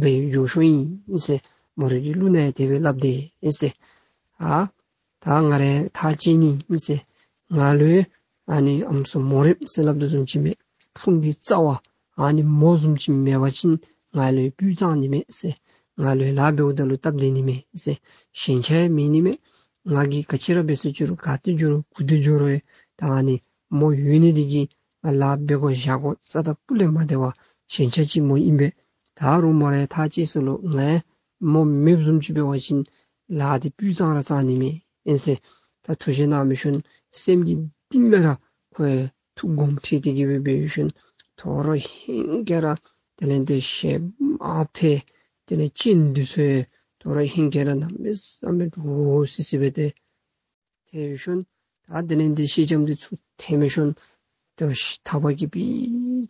དགའ་ཡི་འགྱོ་ཤོས་ཨིན་ཟེར། མོ་རའི་གི་གླུ་ནང་ཡང་དེ་སྦེ་སླབ་དེས་ཟེར། ཨ་ད་ང་ར་ཐག་བཅད་ནི་ཨིན་ཟེར། ང་ལུ་ཨ་ནི་ཨམ་སྲུ་མོ་རེངམ་ཟེར་སླབ་དོ་བཟུམ་ཅིག་མས། ཕུང་གི་རྩ་བ་ཨ་ནི་མོ་བཟུམ་ཅིག་མེད་པ་ཅིན་ང་ལུ་སྤུས་གཙང་ནི་མས་ཟེར། ང་ལུ་ལཱ་འབདཝ་ད་ལུ་སྟབས་བདེ་ནི་མས་ཟེར། ཞེན་ཆགས་མེད་ནི་མས། ང་གིས་ག་ཅི་ར་འབད་ཟེར་ཅི་རུང་ག་ཏེ་འགྱོ་རུང་གུ་ཏེ་འགྱོ་རུང་ད་ཨ་ནི་མོ་ཡོད་ནི་འདི་གིས་ང་ལཱ་འབད་དགོ་བཞག་དགོ་རྩ་དང་སྤུ་ལས་མ་བདེ་བར་ཞེན་ཆགས་ཅིག་མོ་ཨིན་པས། ད་རུང་མོ་ར་ཐག་བཅད་ས་ལུ་ང་མོ་མེདཔ་བཟུམ་ཅིག་འབད་བ་ཅིན་ལཱ་འདི་སྤུས་གཙང་ར་གཙང་ནི་མས་ཨིན་ཟེར། ད་ཐུགས་བཞེད་གནང་མི་ཤུལ་སེམས་ཀྱི་གཏིང་ལས་ར་ཁོ་ཐུགས་དགོངསམ་ཁྲེལ་ཏེ་གི་སྦེ་འབད་ཡོད་ཤུལ་དོ་རུང་ཧིང་གིས་ར་དེ་ལས་དེ་ཞལ་དམརཔོ་ཐལ། དེ་ལས་སྤྱན་འདི་ཚུ་དོ་རུང་ཧིང་གིས་ར་གནམ་མེད་ས་མེད་འདྲོག་སི་སི་སྦེ་ཏེ་ཐལ་ཡོད་ཤུལ་ད་དེ་ལས་དེ་སེང་ལྕམ་འདི་ཚུར་ཐལ་མི་ཤུལ་དོ་ཐག་པ་གིས་ཕྱི་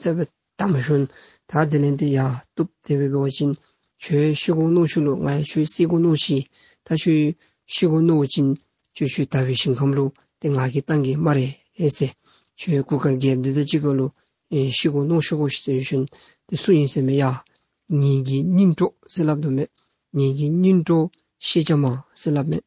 ཙམ་སྦེ་བསྡམས་ཤུལ་ད་དེ་ལས་དེ་ཡ་བཏུབ། དེ་སྦེ་འབད་བ་ཅིན་ཁྱོད་ཤི་དགོ་མནོ་ཤུལ་ལུ་ང་ཡང་ཁྱོད་བསད་དགོ་མནོ་ཤི། ད་ཁྱོད་ཤི་དགོ་མནོ་བ་ཅིན་ཁྱོད་ཁྱོད་དག་པའི་ཞིང་ཁམས་ལུ་ཏེ་ང་གིས་བཏང་གེ་སྨ་རེ་ཨེ་ཟེར། ཁྱོད་གུར་དཀར་རྒྱལཔོ་འདི་དང་གཅིག་ཁར་ལུ་ཨེ་ཤི་དགོ་མནོ་ཤི་དགོ་ཟེར་ཤུལ་ཏེ་སུ་ཨིན་ཟེར་མས། ཡ་ངེ་གི་སྙིང་གྲོགས་ཟེར་སླབ་དོ་མས། ངེ་གི་སྙིང་གྲོགས་སེང་ལྕམ་མ་ཟེར་སླབ་མས།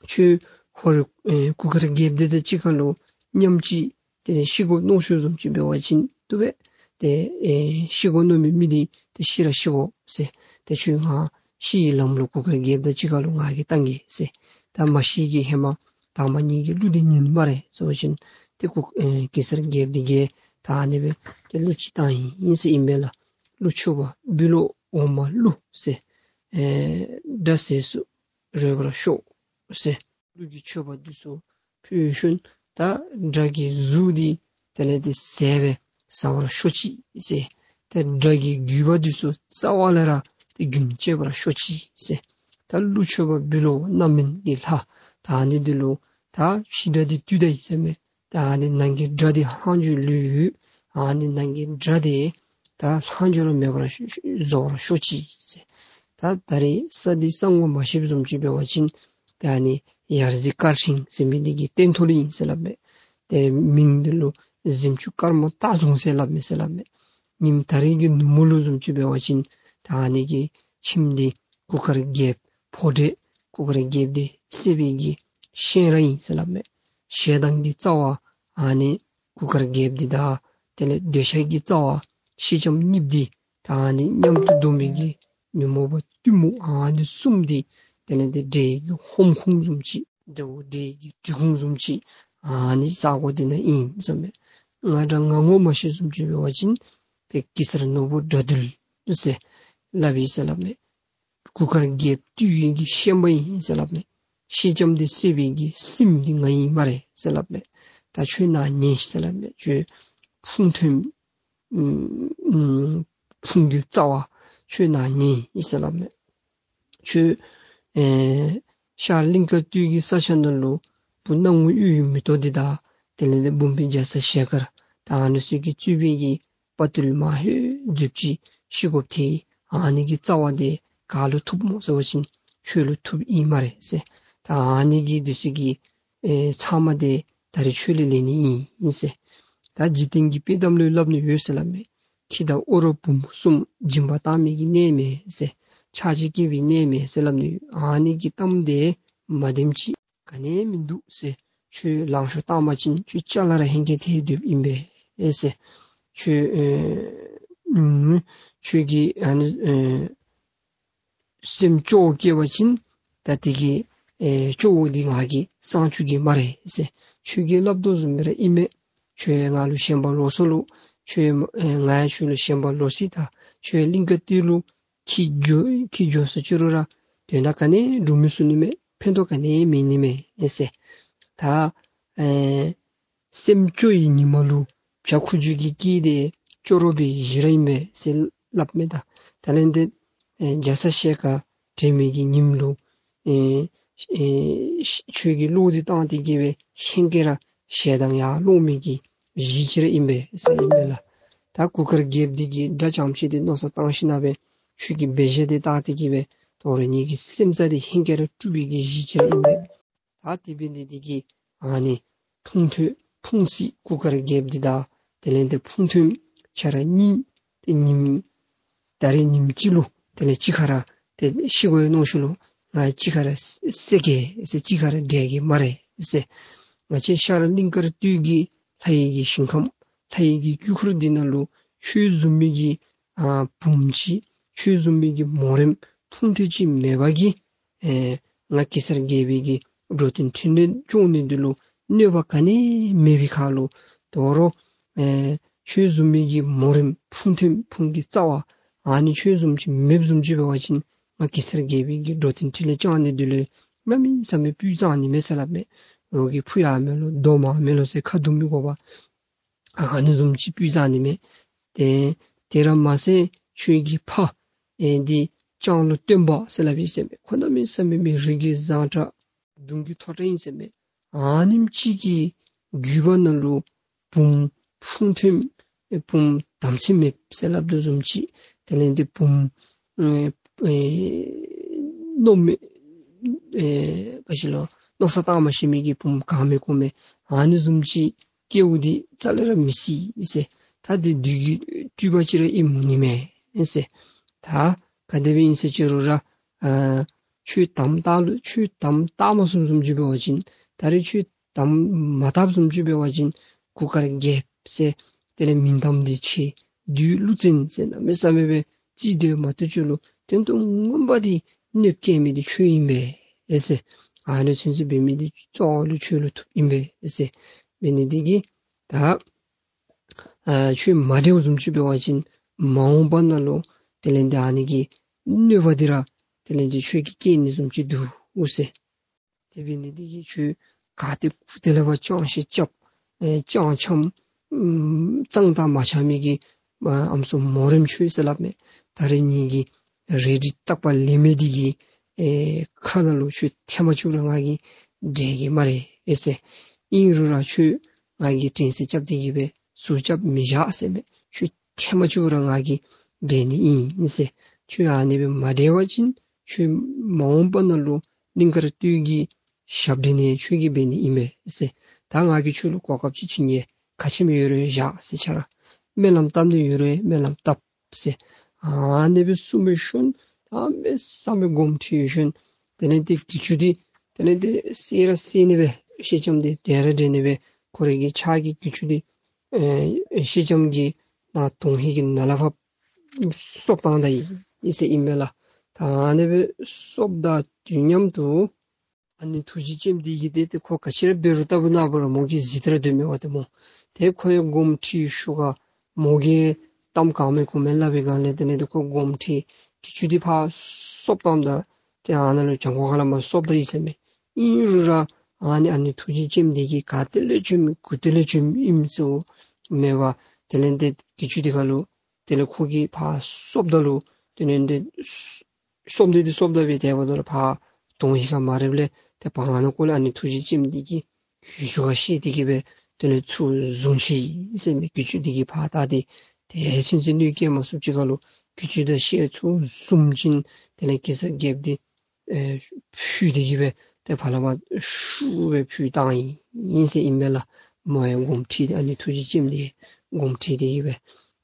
ཁྱོད་ཧོར་ཨེ་གུར་དཀར་རྒྱལཔོ་འདི་དང་གཅིག་ཁར་ལུ་མཉམ་གཅིག་ཏེ་ཤི་དགོ་མནོ་ཤུལ་བཟུམ་ཅིག་འབད་བ་ཅིན་བཏུབ་པས། ཏེ་ཨེ་ཤི་དགོ་མནོ་མི་མི་འདི་ཏེ་ཤི་ར་ཤི་དགོ་ཟེར། ཏེ་ཁྱོད་ང་ཤི་བའི་ལམ་ལུ་གུར་དཀར་རྒྱལཔོ་དང་གཅིག་ཁར་ལུ་ང་གིས་བཏང་གེ་ཟེར། ད་མ་ཤི་གི་ཧེ་མ་དང་པ་ངེ་གི་གླུ་འདི་ཉན་སྨ་རེ་ཟེར་བ་ཅིན་ཏེ་གུར་ཨེ་གེ་སར་རྒྱལཔོ་འདི་གིས་ད་ཨ་ནི་སྦེ་ཏེ་གླུ་ཅིག་བཏང་ཡི་ཟེར་ཨིན་པས་ལགས། གླུ་མཆོད་པ་འབུལ་ལོ་འོ་མ་བླུགས་ཟེར། ཨེ་དགྲ་ཟས་སུ་རོལ་པར་ཤོག་ཟེར། གླུ་གི་མཆོད་པ་འདི་ཚུ་ཕུལ་ཤུལ་ད་དགྲ་གི་གཟུགས་འདི་དེ་ལས་དེ་ཟས་སྦེ་ཟ་བར་ཤོག་ཅིག་ཟེར། ད་དགྲ་གི་རྒྱུད་པ་འདི་ཚུ་རྩ་བ་ལས་ར་ཏེ་རྒྱུན་བཅད་པར་ཤོག་ཅིག་ཟེར། ད་གླུ་མཆོད་པ་འབུལ་ལོ་རྣམ་སྨིན་གྱི་ལྷ། ད་ཨ་ནི་འདི་ལུ་ད་འཆི་དགྲ་འདི་བཏུལ་ད་ཡི་ཟེར་མས། ད་ཨ་ནི་ནང་གི་དགྲ་འདི་ལྷག་འཕྲོ་ལུས་ཡོད། ཨ་ནི་ནང་གི་དགྲ་འདི་ད་ལྷག་འཕྲོ་ར་མེད་པར་བཟོ་བར་ཤོག་ཅིག་ཟེར། ད་ད་རེས་ས་འདི་ས་ངོ་མ་ཤེསཔ་བཟུམ་ཅིག་འབད་བ་ཅིན་ད་ཨ་ནི་ཡར་རྩེ་དཀར་ཤིང་ཟེར་མི་འདི་གི་སྟེང་ཐོག་ལུ་ཨིན་ཟེར་སླབ་མས། ཏེ་མིང་འདི་ལུ་གཟིམ་ཆུང་དཀར་མོ་སྟག་རྫོང་ཟེར་སླབ་མས་ཟེར་སླབ་མས། ཉིནམ་ད་རེས་ཀྱི་ནུབ་མོ་ལུ་བཟུམ་ཅིག་འབད་བ་ཅིན་ད་ཨ་ནི་གི་ཁྱིམ་འདི་གུར་དཀར་རྒྱལཔོ་ཕོ་འདྲེ་གུར་དཀར་རྒྱལཔོ་འདི་བསད་པའི་གི་ཤན་ར་ཨིན་ཟེར་སླབ་མས། ཞེ་སྡང་གི་རྩ་བ་ཨ་ནི་གུར་དཀར་རྒྱལཔོ་འདི་དང་དེ་ལས་འདོད་ཆགས་ཀྱི་རྩ་བ་སེང་ལྕམ་གཉིསཔོ་འདི་ད་ཨ་ནི་མཉམ་དུ་སྡོམ་པའི་གི་ཉོན་མོངས་པ་གཏི་མུག་ཨ་ནི་གསུམ་འདི་དེ་ལས་དེ་འདྲེ་གི་ཧོམ་ཁུང་བཟུམ་ཅིག་འདྲེ་བོ་འདྲེ་གི་གྲི་གུང་བཟུམ་ཅིག་ཨ་ནི་ས་གོ་འདི་ནང་ཨིན་ཟེར་མས། ང་དང་ང་ངོ་མ་ཤེསཔ་བཟུམ་ཅིག་འབད་བ་ཅིན་ཏེ་གེ་སར་ནོར་བུ་དགྲ་འདུལ་ཟེར་སླབ་ཨིན་ཟེར་སླབ་མས། གུར་དཀར་རྒྱལཔོ་བཏུལ་བའི་གི་ཤན་པ་ཨིན་ཟེར་སླབ་མས། སེང་ལྕམ་འདི་བསད་པའི་གི་སྲིངམོ་འདི་ང་ཨིན་སྨ་རེ་ཟེར་སླབ་མས། ད་ཁྱོད་ནཱ་ཉན་ཟེར་སླབ་མས། ཁྱོད་ཕུང་ཐུན་ཨུམ་ཕུང་གི་རྩ་བ་ཁྱོད་ནཱ་ཉན་ཟེར་སླབ་མས། ཁྱོད་ཨེ་ཤར་གླིང་དཀར་སྟོད་ཀྱི་ས་ཆ་ནང་ལུ་བུ་སྣང་ངུ་གཡུ་ཡི་མེ་ཏོག་འདི་དང་དེ་ལས་དེ་འབུམ་པའི་རྒྱ་ཚ་ཞལ་དཀར་དང་ཨ་ནི་ཚུ་གིས་གཙོས་པའི་གི་དཔའ་བརྟུལ་མ་ཧེ་མཛོད་ཅིག་ཤི་དགོཔ་ཐལ། ཨ་ནི་གི་རྩ་བ་འདི་ག་ལུ་ཐུགཔ་སྨོ་ཟེར་བ་ཅིན་ཁྱོད་ལུ་ཐུགཔ་ཨིན་སྨ་རེ་ཟེར། ད་ཨ་ནི་གི་འདི་ཚུ་གི་ཨེ་ཚབ་མ་འདི་ད་རེས་ཁྱོད་ལས་ལེན་ནི་ཨིན་ཟེར། ད་འཇིག་རྟེན་གྱི་དཔེ་གཏམ་ལུ་སླབ་ནི་ཡོད་ཟེར་སླབ་མས། ཁྱི་དང་ཨོ་རོག་བུམོ་གསུམ་སྦྱིན་པ་བཏང་མི་གི་གནས་མེད་ཟེར། ཆགས་ཅིག་སྐྱེས་པའི་གནས་མེད་ཟེར་སླབ་ནི་ཡོད། ཨ་ནི་གི་གཏམ་འདི་མ་བདེནམ་ཅིག་ག་ནི་ཡང་མིན་འདུག་ཟེར། ཁྱོད་ལང་ཤོར་བཏང་པ་ཅིན་ཁྱོད་ཅ་ལ་ར་ཧེང་སྐལ་ཐལ་སྡོདཔ་ཨིན་པས་ཟེར། ཁྱོད་ཨེ་ཨུམ་ཁྱོད་ཀྱི་ཨ་ནི་ཨེ་སེམས་སྐྱོ་བོ་སྐྱེས་པ་ཅིན་ད་དེ་གི་ཨེ་སྐྱོ་བོ་འདི་ང་གིས་སངས་བཅུག་གེ་སྨ་རེ་ཟེར། ཁྱོད་ཀྱིས་སླབ་དོ་བཟུམ་སྦེ་ར་ཨིན་མས། ཁྱོད་ང་ལུ་ཞེན་པ་ལོག་སོ་ལོ། ཁྱོད་ཨེ་ང་ཡང་ཁྱོད་ལུ་ཞེན་པ་ལོག་སི། ད་ཁྱོད་གླིང་དཀར་སྟོད་ལུ་ཁྱིད་འགྱོ་ཁྱིད་འགྱོ་ཟེར་ཅི་རུང་ར་དོན་དག་ག་ནི་འགྲུབ་མི་ཚུགས་ནི་མས། ཕན་ཐོགས་ག་ནི་མེད་ནི་མས་ཨེ་ཟེར། ད་ཨེ་སེམས་སྐྱོ་བའི་ཉི་མ་ལུ་བྱ་ཁུ་བྱུག་གི་སྐད་དེ་སྐྱོ་རོགས་པའི་གཞི་ར་ཨིན་པས་ཟེར་སླབ་མས། ད་ད་ལན་དེ་ཨེ་རྒྱ་ཚ་ཞལ་དཀར་དྲན་མི་གི་ཉིནམ་ལུ་ཨེ་ཨེ་ཁྱོད་ཀྱིས་བློ་འདི་བཏང་སྟེ་གི་སྦེ་ཧེང་སྐལ་ར་ཞེ་སྡང་ཡར་ལོང་མི་གི་གཞི་ཅིག་ར་ཨིན་པས་ཟེར་ཨིན་མས་ལགས། ད་གུར་དཀར་རྒྱལཔོ་འདི་གིས་དགྲ་རྐྱངམ་ཅིག་འདི་མནོ་བསམ་བཏང་ཞིན་ན་སྦེ་ཁྱོད་ཀྱི་འབད་བཞག་འདི་བལྟ་སྟེ་གི་སྦེ་དོ་རུང་ངེ་གི་སེམས་རྩ་འདི་ཧེང་སྐལ་ར་དཀྲུགས་པའི་གི་གཞི་ཅིག་ར་ཨིན་པས། ད་དེ་འབད་ནི་འདི་གིས་ཨ་ནི་ ཕུང་ཐོན་ཕུང་སྲི་གུར་དཀར་རྒྱལཔོ་འདི་དང་དེ་ལས་ཏེ་ཕུང་ཐོན་ཁྱེད་ར་གཉིས་ཏེ་ཉིནམ་ད་རེས་ཉིནམ་གཅིག་ལུ་དེ་ལས་གཅིག་ཁར་ཏེ་ཤི་དགོ་ནོ་ཞུ་ལོ། ང་གཅིག་ཁར་བསད་གེ་ཟེར། གཅིག་ཁར་འབྲལ་གེ་སྨ་རེ་ཟེར། ང་བཅས་ཤར་གླིང་དཀར་སྟོད་ཀྱི་ལྷ་ཡི་གི་ཞིང་ཁམས་ལྷ་ཡི་གི་དཀྱིལ་འཁོར་འདི་ནང་ལུ་ཁྱོད་བཟུམ་མའི་གི་ཨ་བུམོ་ཅིག་ཁྱོད་བཟུམ་མའི་གི་མོ་རེངམ་ཕུང་ཐོན་ཅིག་མེད་པ་གིས་ཨེ་ང་གེ་སར་རྒྱལ་པོའི་གི་འགྲོ་དོན་འཕྲིན་ལས་སྐྱོང་ནི་འདི་ལུ་གནོད་པ་ག་ནི་མེད་པའི་ཁར་ལུ་དོ་རུང་ཨེ་ཁྱོད་བཟུམ་མའི་གི་མོ་རེངམ་ཕུང་ཐོན་ཕུང་གི་རྩ་བ་ཨ་ནི་ཁྱོད་བཟུམ་ཅིག་མེདཔ་བཟུམ་ཅིག་འབད་བ་ཅིན་ང་གེ་སར་རྒྱལ་པོའི་གི་འགྲོ་དོན་འཕྲིན་ལས་སྐྱོང་ནི་འདི་ལུ་གནམ་མེད་ས་མེད་སྤུས་གཙང་ནི་མས་ཟེར་སླབ་མས། རོགས་ཀྱིས་ཕུ་ཡང་མེད་ལོ་རྡོ་མ་མེད་ལོ་ཟེར་ཁ་བརྡུང་མི་དགོ་པ། ཨ་ནི་བཟུམ་ཅིག་སྤུས་གཙང་ནི་མས། ཏེ་དེ་ར་མ་ཟད་ཁྱོད་ཀྱི་ཕ་ཨེ་འདི་ལྕང་ལོ་སྟོན་པ་ཟེར་སླབ་ཨིན་ཟེར་མས། ཁོ་གནམ་མེད་ས་མེད་མི་རིགས་ཀྱི་བཟང་དྲགས་གདོང་གི་མཐོ་དྲགས་ཨིན་ཟེར་མས། ཨ་ནེམ་ཅིག་གི་རྒྱུད་པ་ནང་ལུ་བུམོ་ཕུང་ཐོན་ཨེ་བུམོ་དམ་ཚིག་མེདཔ་ཟེར་སླབ་དོ་བཟུམ་ཅིག་དེ་ལས་འདི་བུམོ་ཨེ་ཨེ་མནོ་མེད་ཨེ་ག་ཅི་ལོ་མནོ་བསམ་བཏང་མ་ཤེས་མི་གི་བུམོ་གང་མེད་གོ་མེད་ཨ་ནི་བཟུམ་ཅིག་སྐྱེཝ་འདི་རྩ་ལས་ར་མི་སྲིད་ཟེར། ད་འདི་བདུད་ཀྱི་སྤྲུལ་པ་ཅིག་ར་ཨིནམ་འོང་ནི་མས་ཟེར། ད་ག་དེ་སྦེ་ཨིན་ཟེར་ཅི་རུང་ར་ཨ་ཁྱོད་དམ་བཏགས་ལོ་ཁྱོད་དམ་བཏགས་མ་ཚུགསཔ་བཟུམ་ཅིག་འབད་བ་ཅིན་ད་རེས་ཁྱོད་དམ་མ་བཏགསཔ་བཟུམ་ཅིག་འབད་བ་ཅིན་གུར་དཀར་རྒྱལཔོ་ཟེར་དེ་ལས་མིང་གཏམ་འདི་ཆེ་བདུད་ཀླུ་བཙན་ཟེར་གནམ་མེད་ས་མེད་སྦེ་རྩིས་དེ་མ་གཏོགས་ཁྱོད་ལུ་དོན་དུ་མངོན་པ་འདི་གནོདཔ་བཀལ་མི་འདི་ཁྱོད་ཨིན་པས་ཨེ་ཟེར། ཨ་ནི་ཚུན་ཚོད་འབད་མི་འདི་གཙོ་བོ་ལུ་ཁྱོད་ལུ་ཐུགཔ་ཨིན་པས་ཨེ་ཟེར། འབད་ནི་འདི་གིས་ད་ཨ་ཁྱོད་མ་འབྲལཝ་བཟུམ་ཅིག་འབད་བ་ཅིན་མ་འོངས་པ་ནང་ལུ་དེ་ལས་འདི་ཨ་ནི་གི་གནོད་པ་འདི་ར་དེ་ལས་འདི་ཁྱོད་ཀྱིས་བཀལ་ནི་བཟུམ་ཅིག་འདུག་ཟེར། དེ་འབད་ནི་འདི་གིས་ཁྱོད་ག་ཏེ་གུ་ཏེ་ལས་ཕར་ཅང་ཤེས་རྐྱབ་ཨེ་ཅང་འཆམ་ཨམ་གཙང་དང་མ་འཆམ་མི་གི་ཨ་ཨམ་སྲུ་མོ་རེངམ་ཁྱོད་ཟེར་སླབ་མས། ད་རེས་ངེ་གི་རལ་གྲི་བཏགས་པ་ལེན་མི་འདི་གིས་ཨེ་ཁ་ནང་ལུ་ཁྱོད་ཐེངས་མ་གཅིག་ར་ང་གིས་འབྲལ་གེ་སྨ་རེ་ཨེ་ཟེར། ཨིན་རུང་ར་ཁྱོད་ང་གིས་དྲན་གསོ་རྐྱབ་སྟེ་གི་སྦེ་ཟུར་རྐྱབ་མི་བཞག་ཟེར་མས། ཁྱོད་ཐེངས་མ་གཅིག་ར་ང་གིས་འབྲལ་ནི་ཨིན་ཟེར། ཁྱོད་ཨ་ནི་སྦེ་མ་འབྲལ་བ་ཅིན་ཁྱོད་མ་འོངས་པ་ནང་ལུ་གླིང་དཀར་སྟོད་ཀྱི་ཞབས་འདྲེན་ནི་ཁྱོད་ཀྱིས་འབད་ནི་ཨིན་པས་ཟེར། ད་ང་གིས་ཁྱོད་ལུ་གོ་སྐབས་ཅིག་བྱིན་གེ། ག་ཅི་སྨོ་ཡོད་རུང་བཞག་ཟེར། ཁྱོད་ར་སྨོན་ལམ་བཏབ་ནི་ཡོད་རུང་སྨོན་ལམ་བཏབ་ཟེར། ཨ་ནི་སྦེ་གསུངས་པའི་ཤུལ་གནམ་མེད་ས་མེད་དགོངསམ་ཁྲེལ་བའི་ཤུལ་དེ་ལས་ཏེ་གྱི་ཅུང་འདི་དེ་ལས་ཏེ་བསད་ར་བསད་ནི་སྦེ་ཤེལ་ལྕམ་འདི་འདྲེན་ར་འདྲེན་ནི་སྦེ་ཁོ་རའི་གི་ཕྱག་གི་གྱི་ཅུང་འདི་ཨེ་ཤེལ་ལྕམ་གྱི་ནང་དོང་ཧིང་གི་ནང་ལས་ཕར་གསོབ་བཏང་ད་ཡི་ཟེར་ཨིན་པས་ལགས། ད་ཨ་ནི་སྦེ་གསོབ་ད་དུས་མཉམ་དུ་ཨ་ནེ་ཐུགས་རྗེ་ཅནམ་འདི་གིས་ཏེ་ཏེ་ཁོ་ག་ཅི་ར་འབད་རུང་ལྟ་བུ་ན་བུ་ར་མོ་གིས་གཟིགས་ཏེ་ར་སྡོད་མི་འོང་སྟེ་སྨོ། ཏེ་ཁོ་ཡང་དགོངསམ་ཁྲེལ་ཤུགས་ཀྱིས་མོ་གིས་གཏམ་གང་མེད་གོ་མེད་སླབ་པའི་སྒང་ལས་དེ་ལས་ཏེ་ཁོ་དགོངསམ་ཁྲེལ་གྱི་ཅུང་འདི་ཕར་གསོབ་བཏངམ་ད་ཏེ་ཨ་ནཱ་ལུ་གྱང་ཁོག་ཁ་ལས་མར་གསོབ་ད་ཡི་ཟེར་མས། ཨིན་རུང་ར་ཨ་ནི་ཨ་ནེ་ཐུགས་རྗེ་ཅནམ་འདི་གིས་ག་ཏེ་ལས་བྱོནམ་གུ་ཏེ་ལས་བྱོནམ་ཨིནམ་ཟེར་མེད་པར་དེ་ལས་ཏེ་གྱི་ཅུང་འདི་ཁ་ལུ་དེ་ལས་ཁོ་གིས་ཕར་གསོབ་ད་ལུ་དེ་ལས་ཏེ་གསོབ་ནི་འདི་གསོབ་ད་སྦེ་དེ་འབདཝ་ད་ལུ་ཕར་དོང་ཧིང་ཁར་མ་རེགཔ་ལས་ཏེ་བར་ན་ཁོ་ལས་ཨ་ནེ་ཐུགས་རྗེ་ཅནམ་འདི་གིས་གྱི་ཅུང་ཁར་བཤེད་དེ་གི་སྦེ་དེ་ལས་ཚུར་བཟུང་ཅི་ཟེར་མས། གྱི་ཅུང་འདི་གིས་ཕར་བལྟ་སྟེ་དེ་ཚུན་ཚོད་གནོད་བཀལ་མ་ཚུགསཔ་ཅིག་ཁར་ལུ་གྱི་ཅུང་དང་ཤེལ་ཚུར་བཟུང་ཞིནམ་དེ་ལས་གེ་སར་རྒྱལཔོ་འདི་ཨེ་ཕུད་དེ་གི་སྦེ་ཏེ་ཕར་ལས་མར་ཤུགས་སྦེ་ཕུད་བཏང་ཡི་ཟེར་ཨིན་མས་ལགས། མོ་ཡང་དགོངསམ་ཁྲེལ་ཏེ་ཨ་ནེ་ཐུགས་རྗེ་ཅནམ་འདི་དགོངསམ་ཁྲེལ་དེ་གི་སྦེ་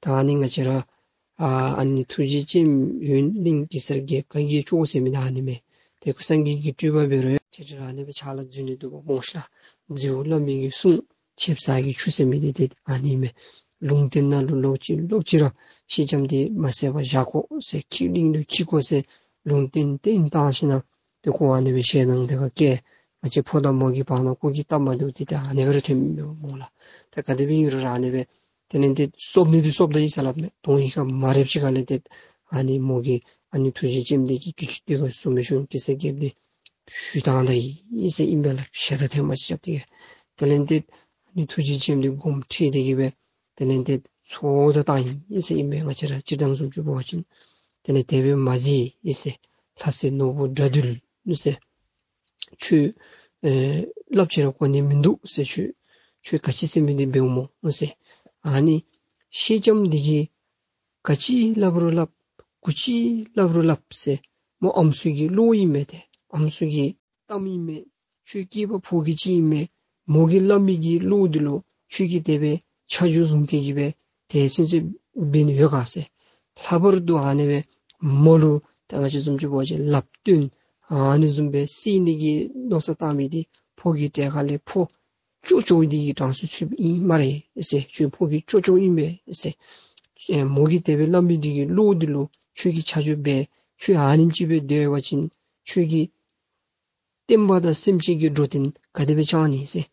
ད་ཨ་ནི་ང་བཅས་ར་ཨ་ཨ་ནེ་ཐུགས་རྗེ་ཅནམ་ཡུན་གླིང་གེ་སར་རྒྱལཔོ་ག་གིས་བཅོ་ཟེར་མི་ད་ཨ་ནི་མས། ཏེ་སངས་རྒྱས་ཀྱི་སྤྲུལ་པ་འབད་རུང་ཡང་ཁྱེད་ར་ཨ་ནི་སྦེ་ཕྱག་ལཱ་མཛད་ནི་འདུག་པ་སྨོ་ཤ་ལགས། མཛདཔ་སླབ་མི་གི་གསུང་ཆེབ་ས་གི་ཆུ་ཟེར་མི་འདི་ཏེ་ཨ་ནི་མས། ལུང་བསྟན་ནང་ལུ་ལོག་ཅི་ལོག་ཅི་ར་ཤེལ་ལྕམ་འདི་མ་བསད་པར་བཞག་དགོ་ཟེར་ཁྱེད་གླིང་ལུ་འཁྱིད་དགོ་ཟེར་ལུང་བསྟན་བསྟན་བཏང་ཞིནམ་ཏེ་ཁོ་ཨ་ནི་སྦེ་ཞལ་ནང་དེ་ཁར་བསྐྱལ། ང་བཅས་ཕོ་དང་མོ་གི་བར་ན་ཁོ་གིས་སྟབས་མ་བདེཝ་འདི་ཏེ་ཨ་ནི་སྦེ་ར་ཐོནམ་མས་སྨོ་ལགས། ད་ག་དེ་སྦེ་ཨིན་རུང་ར་ཨ་ནི་སྦེ་དེ་ལས་ཏེ་གསོབ་ནི་འདི་གསོབ་ད་ཡི་ཟེར་སླབ་མས། དོང་ཧིང་ཁར་མ་རེགཔ་ཅིག་ཁར་ལས་ཏེ་ཨ་ནི་མོ་གིས་ཨ་ནེ་ཐུགས་རྗེ་ཅནམ་འདི་གིས་གྱི་ཅུང་འདི་ཁར་བཟུང་མི་ཤུལ་གེ་སར་རྒྱལཔོ་འདི་ཕུད་བཏང་ད་ཡི་ཟེར་ཨིན་པས་ལགས། ཞལ་ད་ཐེངས་མ་ཅིག་རྐྱབ་སྟེ་གི་དེ་ལས་ཏེ་ཨ་ནེ་ཐུགས་རྗེ་ཅནམ་འདི་དགོངསམ་ཁྲེལ་དེ་གི་སྦེ་དེ་ལས་ཏེ་ཚོགས་ད་བཏང་ཡི་ཟེར་ཨིན་པས། ང་བཅས་ར་སྤྱིར་བཏང་བཟུམ་ཅིག་འབད་བ་ཅིན་དེ་ལས་དེ་སྦེ་མ་མཛད་ཟེར་ལྷ་སྲས་ནོར་བུ་དགྲ་འདུལ་ཟེར་ཁྱོད་ཨེ་སླབ་ཅི་ར་གོ་ནི་མིན་འདུག་ཟེར། ཁྱོད་ཁྱོད་ག་ཅི་ཟེར་མི་འདི་འབདཝ་སྨོ་ཟེར། ཨ་ནི་ཤེལ་ལྕམ་འདི་གིས་ག་ཅི་སླབ་རུང་སླབ་གུ་ཅི་སླབ་རུང་སླབ་ཟེར། མོ་ཨམ་སྲུ་གི་བློ་ཨིན་མས། ཏེ་ཨམ་སྲུ་གི་གཏམ་ཨིན་མས། ཁྱོད་སྐྱེས་པ་ཕོ་སྐྱེས་ཅིག་ཨིན་མས། མོ་གིས་སླབ་མི་གི་བློ་འདི་ལུ་ཁྱོད་ཀྱིས་དེ་སྦེ་ཆ་འཇོག་བཟུང་སྟེ་གི་སྦེ་དེ་ཚུན་ཚོད་འབད་ནི་ཡོད་ག་ཟེར། ལྷག་པར་དུ་ཨ་ནི་སྦེ་མོ་ལུ་ད་ང་བཅས་བཟུམ་ཅིག་འབད་བ་ཅིན་ལབ་སྟོན་ཨ་ནི་བཟུམ་སྦེ་སེལ་ནི་གི་མནོ་བསམ་བཏང་མི་འདི་ཕོ་གི་གྲལ་ཁ་ལས་ཕོ་ཅོག་ཅོག་འདི་གི་གྲངས་སུ་ཚུདཔ་ཨིན་སྨ་རེ་ཟེར། ཁྱོད་ཕོ་གི་ཅོག་ཅོག་ཨིན་པས་ཟེར། ཨེ་མོ་གིས་དེ་སྦེ་སླབ་མི་འདི་གི་བློ་འདི་ལུ་ཁྱོད་ཀྱིས་ཆ་འཇོག་འབད། ཁྱོད་ཨ་ནེམ་ཅིག་སྦེ་སྡོད་པ་ཅིན་ཁྱོད་ཀྱིས་བསྟན་པ་དང་སེམས་ཅན་གྱི་འགྲོ་དོན་ག་དེ་སྦེ་བསྐྱང་ནི་ཟེར།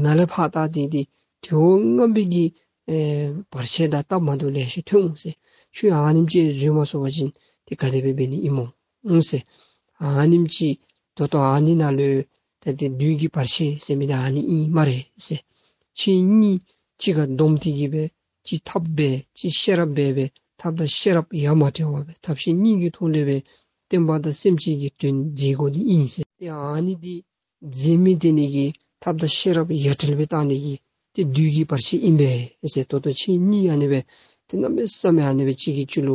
ནཱ་ལས་ཕར་ད་དེ་དེ་དེ་འོ་ངན་པའི་གི་ཨེ་བར་ཆད་དང་སྟབས་མ་བདེཝ་ལེ་ཤ་ཐོན་འོང་ཟེར། ཁྱོད་ཨ་ནེམ་ཅིག་བཟོད་མ་ཚུགས་པ་ཅིན་དེ་ག་དེ་སྦེ་འབད་ནི་ཨིན་མོ་ཟེར། ཨ་ནེམ་ཅིག་ད་ལྟོ་ཨ་ནི་ནང་ལུ་ད་དེ་བདུད་ཀྱི་བར་ཆད་ཟེར་མི་འདི་ཨ་ནི་ཨིན་སྨ་རེ་ཟེར། ཁྱེད་གཉིས་གཅིག་ཁར་བསྡོམས་ཏེ་གི་སྦེ་གཅིག་ཐབས་འབད་གཅིག་ཤེས་རབ་འབད་སྦེ་ཐབས་དང་ཤེས་རབ་ཡ་མ་བྲལ་བ་སྦེ་ཐབས་ཤེས་གཉིས་ཀྱི་ཐོག་ལས་སྦེ་བསྟན་པ་དང་སེམས་ཅན་གྱི་དོན་མཛད་དགོ་ནི་ཨིན་ཟེར། ཏེ་ཨ་ནི་འདི་མཛད་མི་དེ་ནི་གི་ཐབས་དང་ཤེས་རབ་ཡ་བྲལ་སྦེ་བཏང་ནི་གི་ཏེ་བདུད་ཀྱི་བར་ཆད་ཨིན་པས་ཟེར། ད་ལྟོ་ཁྱེད་གཉིས་ཨ་ནི་སྦེ་ཏེ་གནམ་མེད་ས་མེད་ཨ་ནི་སྦེ་གཅིག་གིས་གཅིག་ལུ་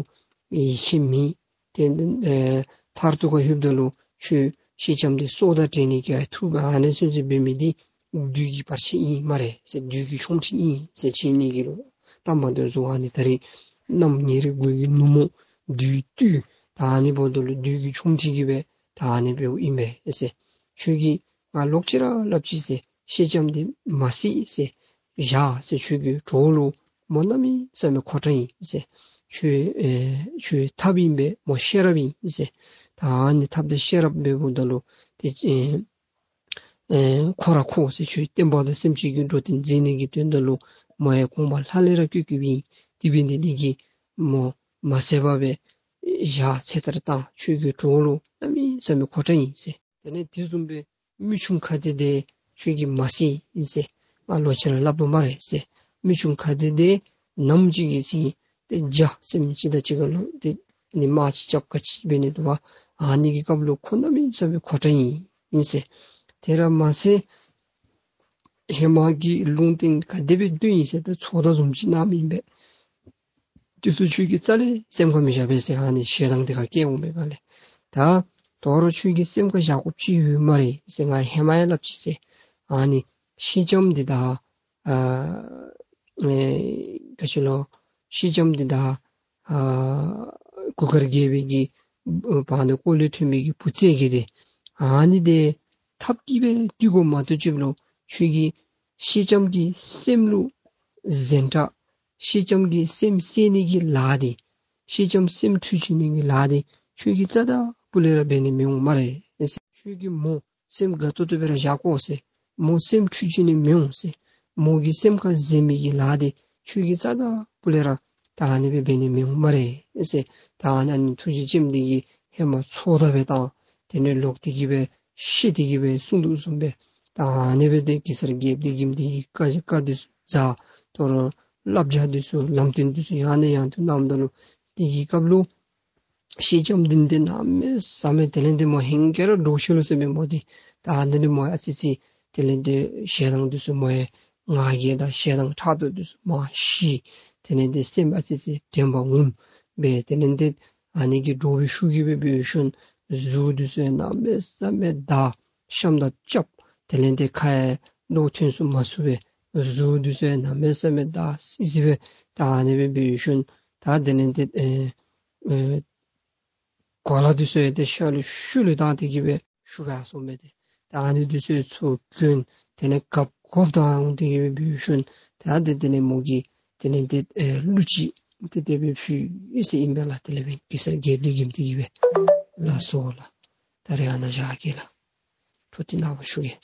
ཡིད་ཆེས་མེད། ཏེ་ཨེ་མཐར་ཐུག་ཁར་ལྷོདཔ་ད་ལུ་ཁྱོད་སེང་ལྕམ་འདི་སྲོག་དང་བྲལ་ནི་གི་ཨ་ཐུག་ཨ་ནི་ཚུན་ཚོད་འབད་མི་འདི་བདུད་ཀྱི་བར་ཆད་ཨིན་སྨ་རེ་ཟེར། བདུད་ཀྱི་ཆོ་འཕྲུལ་ཨིན་ཟེར། ཁྱེད་གཉིས་ཀྱི་ལུ་སྟབས་མ་བདེཝ་བཟོ་ཨ་ནི་ད་རིས་གནམ་ཉེ་རི་གུ་གི་ནུབ་མོ་བདུད་བཏུལ། ད་ཨ་ནི་འབདཝ་ད་ལུ་བདུད་ཀྱི་ཆོ་འཕྲུལ་གྱིས་སྦེ་ད་ཨ་ནི་འབདཝ་ཨིན་པས་ཟེར། ཁྱོད་ཀྱིས་ང་ལོག་ཅི་ར་སླབ་ཅི་ཟེར། སེང་ལྕམ་འདི་མ་བསད་ཟེར། བཞག་ཟེར། ཁྱོད་ཀྱི་གྲོགས་ལུ་མོ་གནམ་མེད་ས་མེད་མཁོ་དྲགས་ཨིན་ཟེར། ཁྱོད་ཨེ་ཁྱོད་ཐབས་ཨིན་པས། མོ་ཤེས་རབ་ཨིན་ཟེར། ད་ཨ་ནི་ཐབས་དང་ཤེས་རབ་འབདཝ་ད་ལུ་ཏེ་ཨེ་ཨེ་མཁོ་ར་མཁོ་ཟེར། ཁྱོད་བསྟན་པ་དང་སེམས་ཅན་གྱི་འགྲོ་དོན་མཛད་ནི་གི་དོན་དག་ལུ་མོ་ཡང་གོང་མ་ལྷ་ལས་ར་བསྐྱོད་བསྐྱོདཔ་ཨིན། དེ་འབད་ནི་འདི་གིས་མོ་མ་བསད་པར་སྦེ་བཞག་ཚེ་ཐར་བཏང་། ཁྱོད་ཀྱི་གྲོགས་ལུ་གནམ་མེད་ས་མེད་མཁོ་དྲགས་ཨིན་ཟེར། དེ་ལས་དེ་བཟུམ་སྦེ་མི་ཆུང་ཁ་བདེ་བདེ་ཁྱོད་ཀྱིས་མ་བསད་ཟེར། ང་ལོག་ཅི་ར་སླབ་དོ་སྨ་རེ་ཟེར། མི་ཆུང་ཁ་བདེ་བདེ་ནམ་ཅིག་གི་ཚེ་ཏེ་རྒྱ་ཟེར་མི་ཅིག་དང་གཅིག་ཁར་ལུ་ཏེ་ནི་དམག་ཅིག་རྐྱབ་ག་ཅི་འབད་ནི་འདུག་པ། ཨ་ནི་གི་སྐབས་ལུ་ཁོ་གནམ་མེད་ས་མེད་མཁོ་དྲགས་ཨིན་ཟེར། དེ་ར་མ་ཚད་ཧེ་མ་གི་ལུང་བསྟན་ག་དེ་སྦེ་སྡོད་ཡི་ཟེར་ད་ཚོགས་བརྡ་བཟུམ་ཅིག་གནངམ་ཨིན་པས། དེ་ཚུ་ཁྱོད་ཀྱིས་རྩ་ལས་སེམས་ཁར་མི་བཞག་པས་ཟེར། ཨ་ནི་ཞེ་སྡང་དེ་ཁར་སྐྱེ་འོང་པས་ག་ལས། ད་དོ་རུང་ཁྱོད་ཀྱིས་སེམས་ཁར་བཞག་དགོཔ་ཅིག་ཡོད་སྨ་རེ་ཟེར། ང་ཧེ་མ་ཡང་སླབ་ཅི་ཟེར། ཨ་ནི་སེང་ལྕམ་འདི་དང་ཨ་ཨེ་ག་ཅི་ལོ་སེང་ལྕམ་འདི་དང་ཨ་གུར་དཀར་རྒྱལ་པོའི་གི་བར་ན་ཀོ་ལས་ཐོན་པའི་གི་བུ་ཚ་གི་དེ་ཨ་ནི་དེ་ཐབས་ཀྱིས་སྦེ་བཏུལ་དགོ་མ་གཏོགས་ཅིག་ལོ་ཁྱོད་ཀྱིས་སེང་ལྕམ་གྱི་སེམས་ལུ་གཟན་དྲགས། སེང་ལྕམ་གྱི་སེམས་གསད་ནི་གི་ལཱ་དེ་སེང་ལྕམ་སེམས་འཁྲུག་བཅུག་ནི་གི་ལཱ་དེ་ཁྱོད་ཀྱིས་རྩ་དང་སྤུ་ལས་ར་འབད་ནི་མི་འོང་སྨ་རེ་ཟེར། ཁྱོད་ཀྱིས་མོ་སེམས་དགའ་ཏོག་ཏོ་སྦེ་ར་བཞག་དགོ་ཟེར། མོ་སེམས་འཁྲུག་བཅུག་ནི་མི་འོང་ཟེར། མོ་གི་སེམས་ཁར་གཟན་མི་གི་ལཱ་དེ་ཁྱོད་ཀྱིས་རྩ་དང་སྤུ་ལས་ར་ད་ཨ་ནི་སྦེ་འབད་ནི་མི་འོང་སྨ་རེ་ཟེར། ད་ཨ་ནི་ཐུགས་རྗེ་ཅན་འདི་གིས་ཧེ་མ་ཚོགས་བརྡ་སྦེ་བཏང་། དེ་ལས་ལོག་སྟེ་གི་སྦེ་ཤེས་ཏེ་གི་སྦེ་གསུངས་དོ་བཟུམ་སྦེ་ད་ཨ་ནི་སྦེ་ཏེ་གེ་སར་རྒྱལཔོ་འདི་གིས་འདི་གི་བཀའ་བཀའ་འདི་ཚུ་བཟའ། དོ་རུང་བསླབ་བྱ་འདི་ཚུ་ལམ་སྟོན་འདི་ཚུ་ཡང་ནས་ཡང་དུ་གནངམ་ད་ལུ་དེ་གི་སྐབས་ལུ་སེང་ལྕམ་འདི་ཏེ་གནམ་མེད་ས་མེད་དེ་ལས་ཏེ་མོ་ཧིང་གི་ར་འདྲོག་ཤི་ལོ་ཟེར་མས་མོ་འདི། ད་ཨ་ནི་ལས་མོ་ཨ་ཙི་ཙི་དེ་ལས་ཏེ་ཞེ་སྡང་འདི་ཚུ་མོ་ཡང་ང་རྒྱལ་དང་ཞེ་སྡང་ཕྲག་དོག་འདི་ཚུ་མར་ཞི། དེ་ལས་ཏེ་སེམས་ཨ་ཙི་ཙི་དྲན་པ་ངོམས་སྦེ་དེ་ལས་ཏེ་ཨ་ནི་གི་འདྲོག་པའི་ཤུགས་ཀྱིས་སྦེ་འབད་ཞིནམ་གཟུགས་འདི་ཚུ་ཡང་གནམ་མེད་ས་མེད་འདར། ཤམ་ཐབས་རྐྱབ། དེ་ལས་ཏེ་ཁ་ཡང་ལོག་ཐོན་སུ་མ་ཚུགས་པས། གཟུགས་འདི་ཚུ་ཡང་གནམ་མེད་ས་མེད་འདར་སི་སི་སྦེ་ད་ཨ་ནི་སྦེ་འབད་ཞིནམ་ད་དེ་ལས་ཏེ་ཨེ་ཨེ་གོ་ལ་འདི་ཚུ་ཡང་ཏེ་ཤ་ལུ་ཤུ་ལུ་བཏང་སྟེ་གི་སྦེ་ཤུ་སྦེ་སོང་མས་ཏེ། ད་ཨ་ནི་འདི་ཚུ་ཡང་ཚུར་གྱོན། དེ་ལས་གབ་གོབ་བཏང་སྟེ་གི་སྦེ་འབད་ཞིནམ་ད་དེ་དེ་ལས་མོ་གིས་དེ་ལས་ཏེ་ཨེ་གླུ་ཅིག་ཏེ་དེ་སྦེ་ཕུལ་ཡི་ཟེར་ཨིན་པས་ལགས། དེ་ལས་སྦེ་གེ་སར་རྒྱལཔོ་འདི་གིས་དེ་གི་སྦེ་ལགས་སོ་ལགས། ད་རེས་ཨ་ནཱ་བཞག་གེ་ལགས། འཕྲོ་འདི་ནངས་པ་ཞུ་གེ།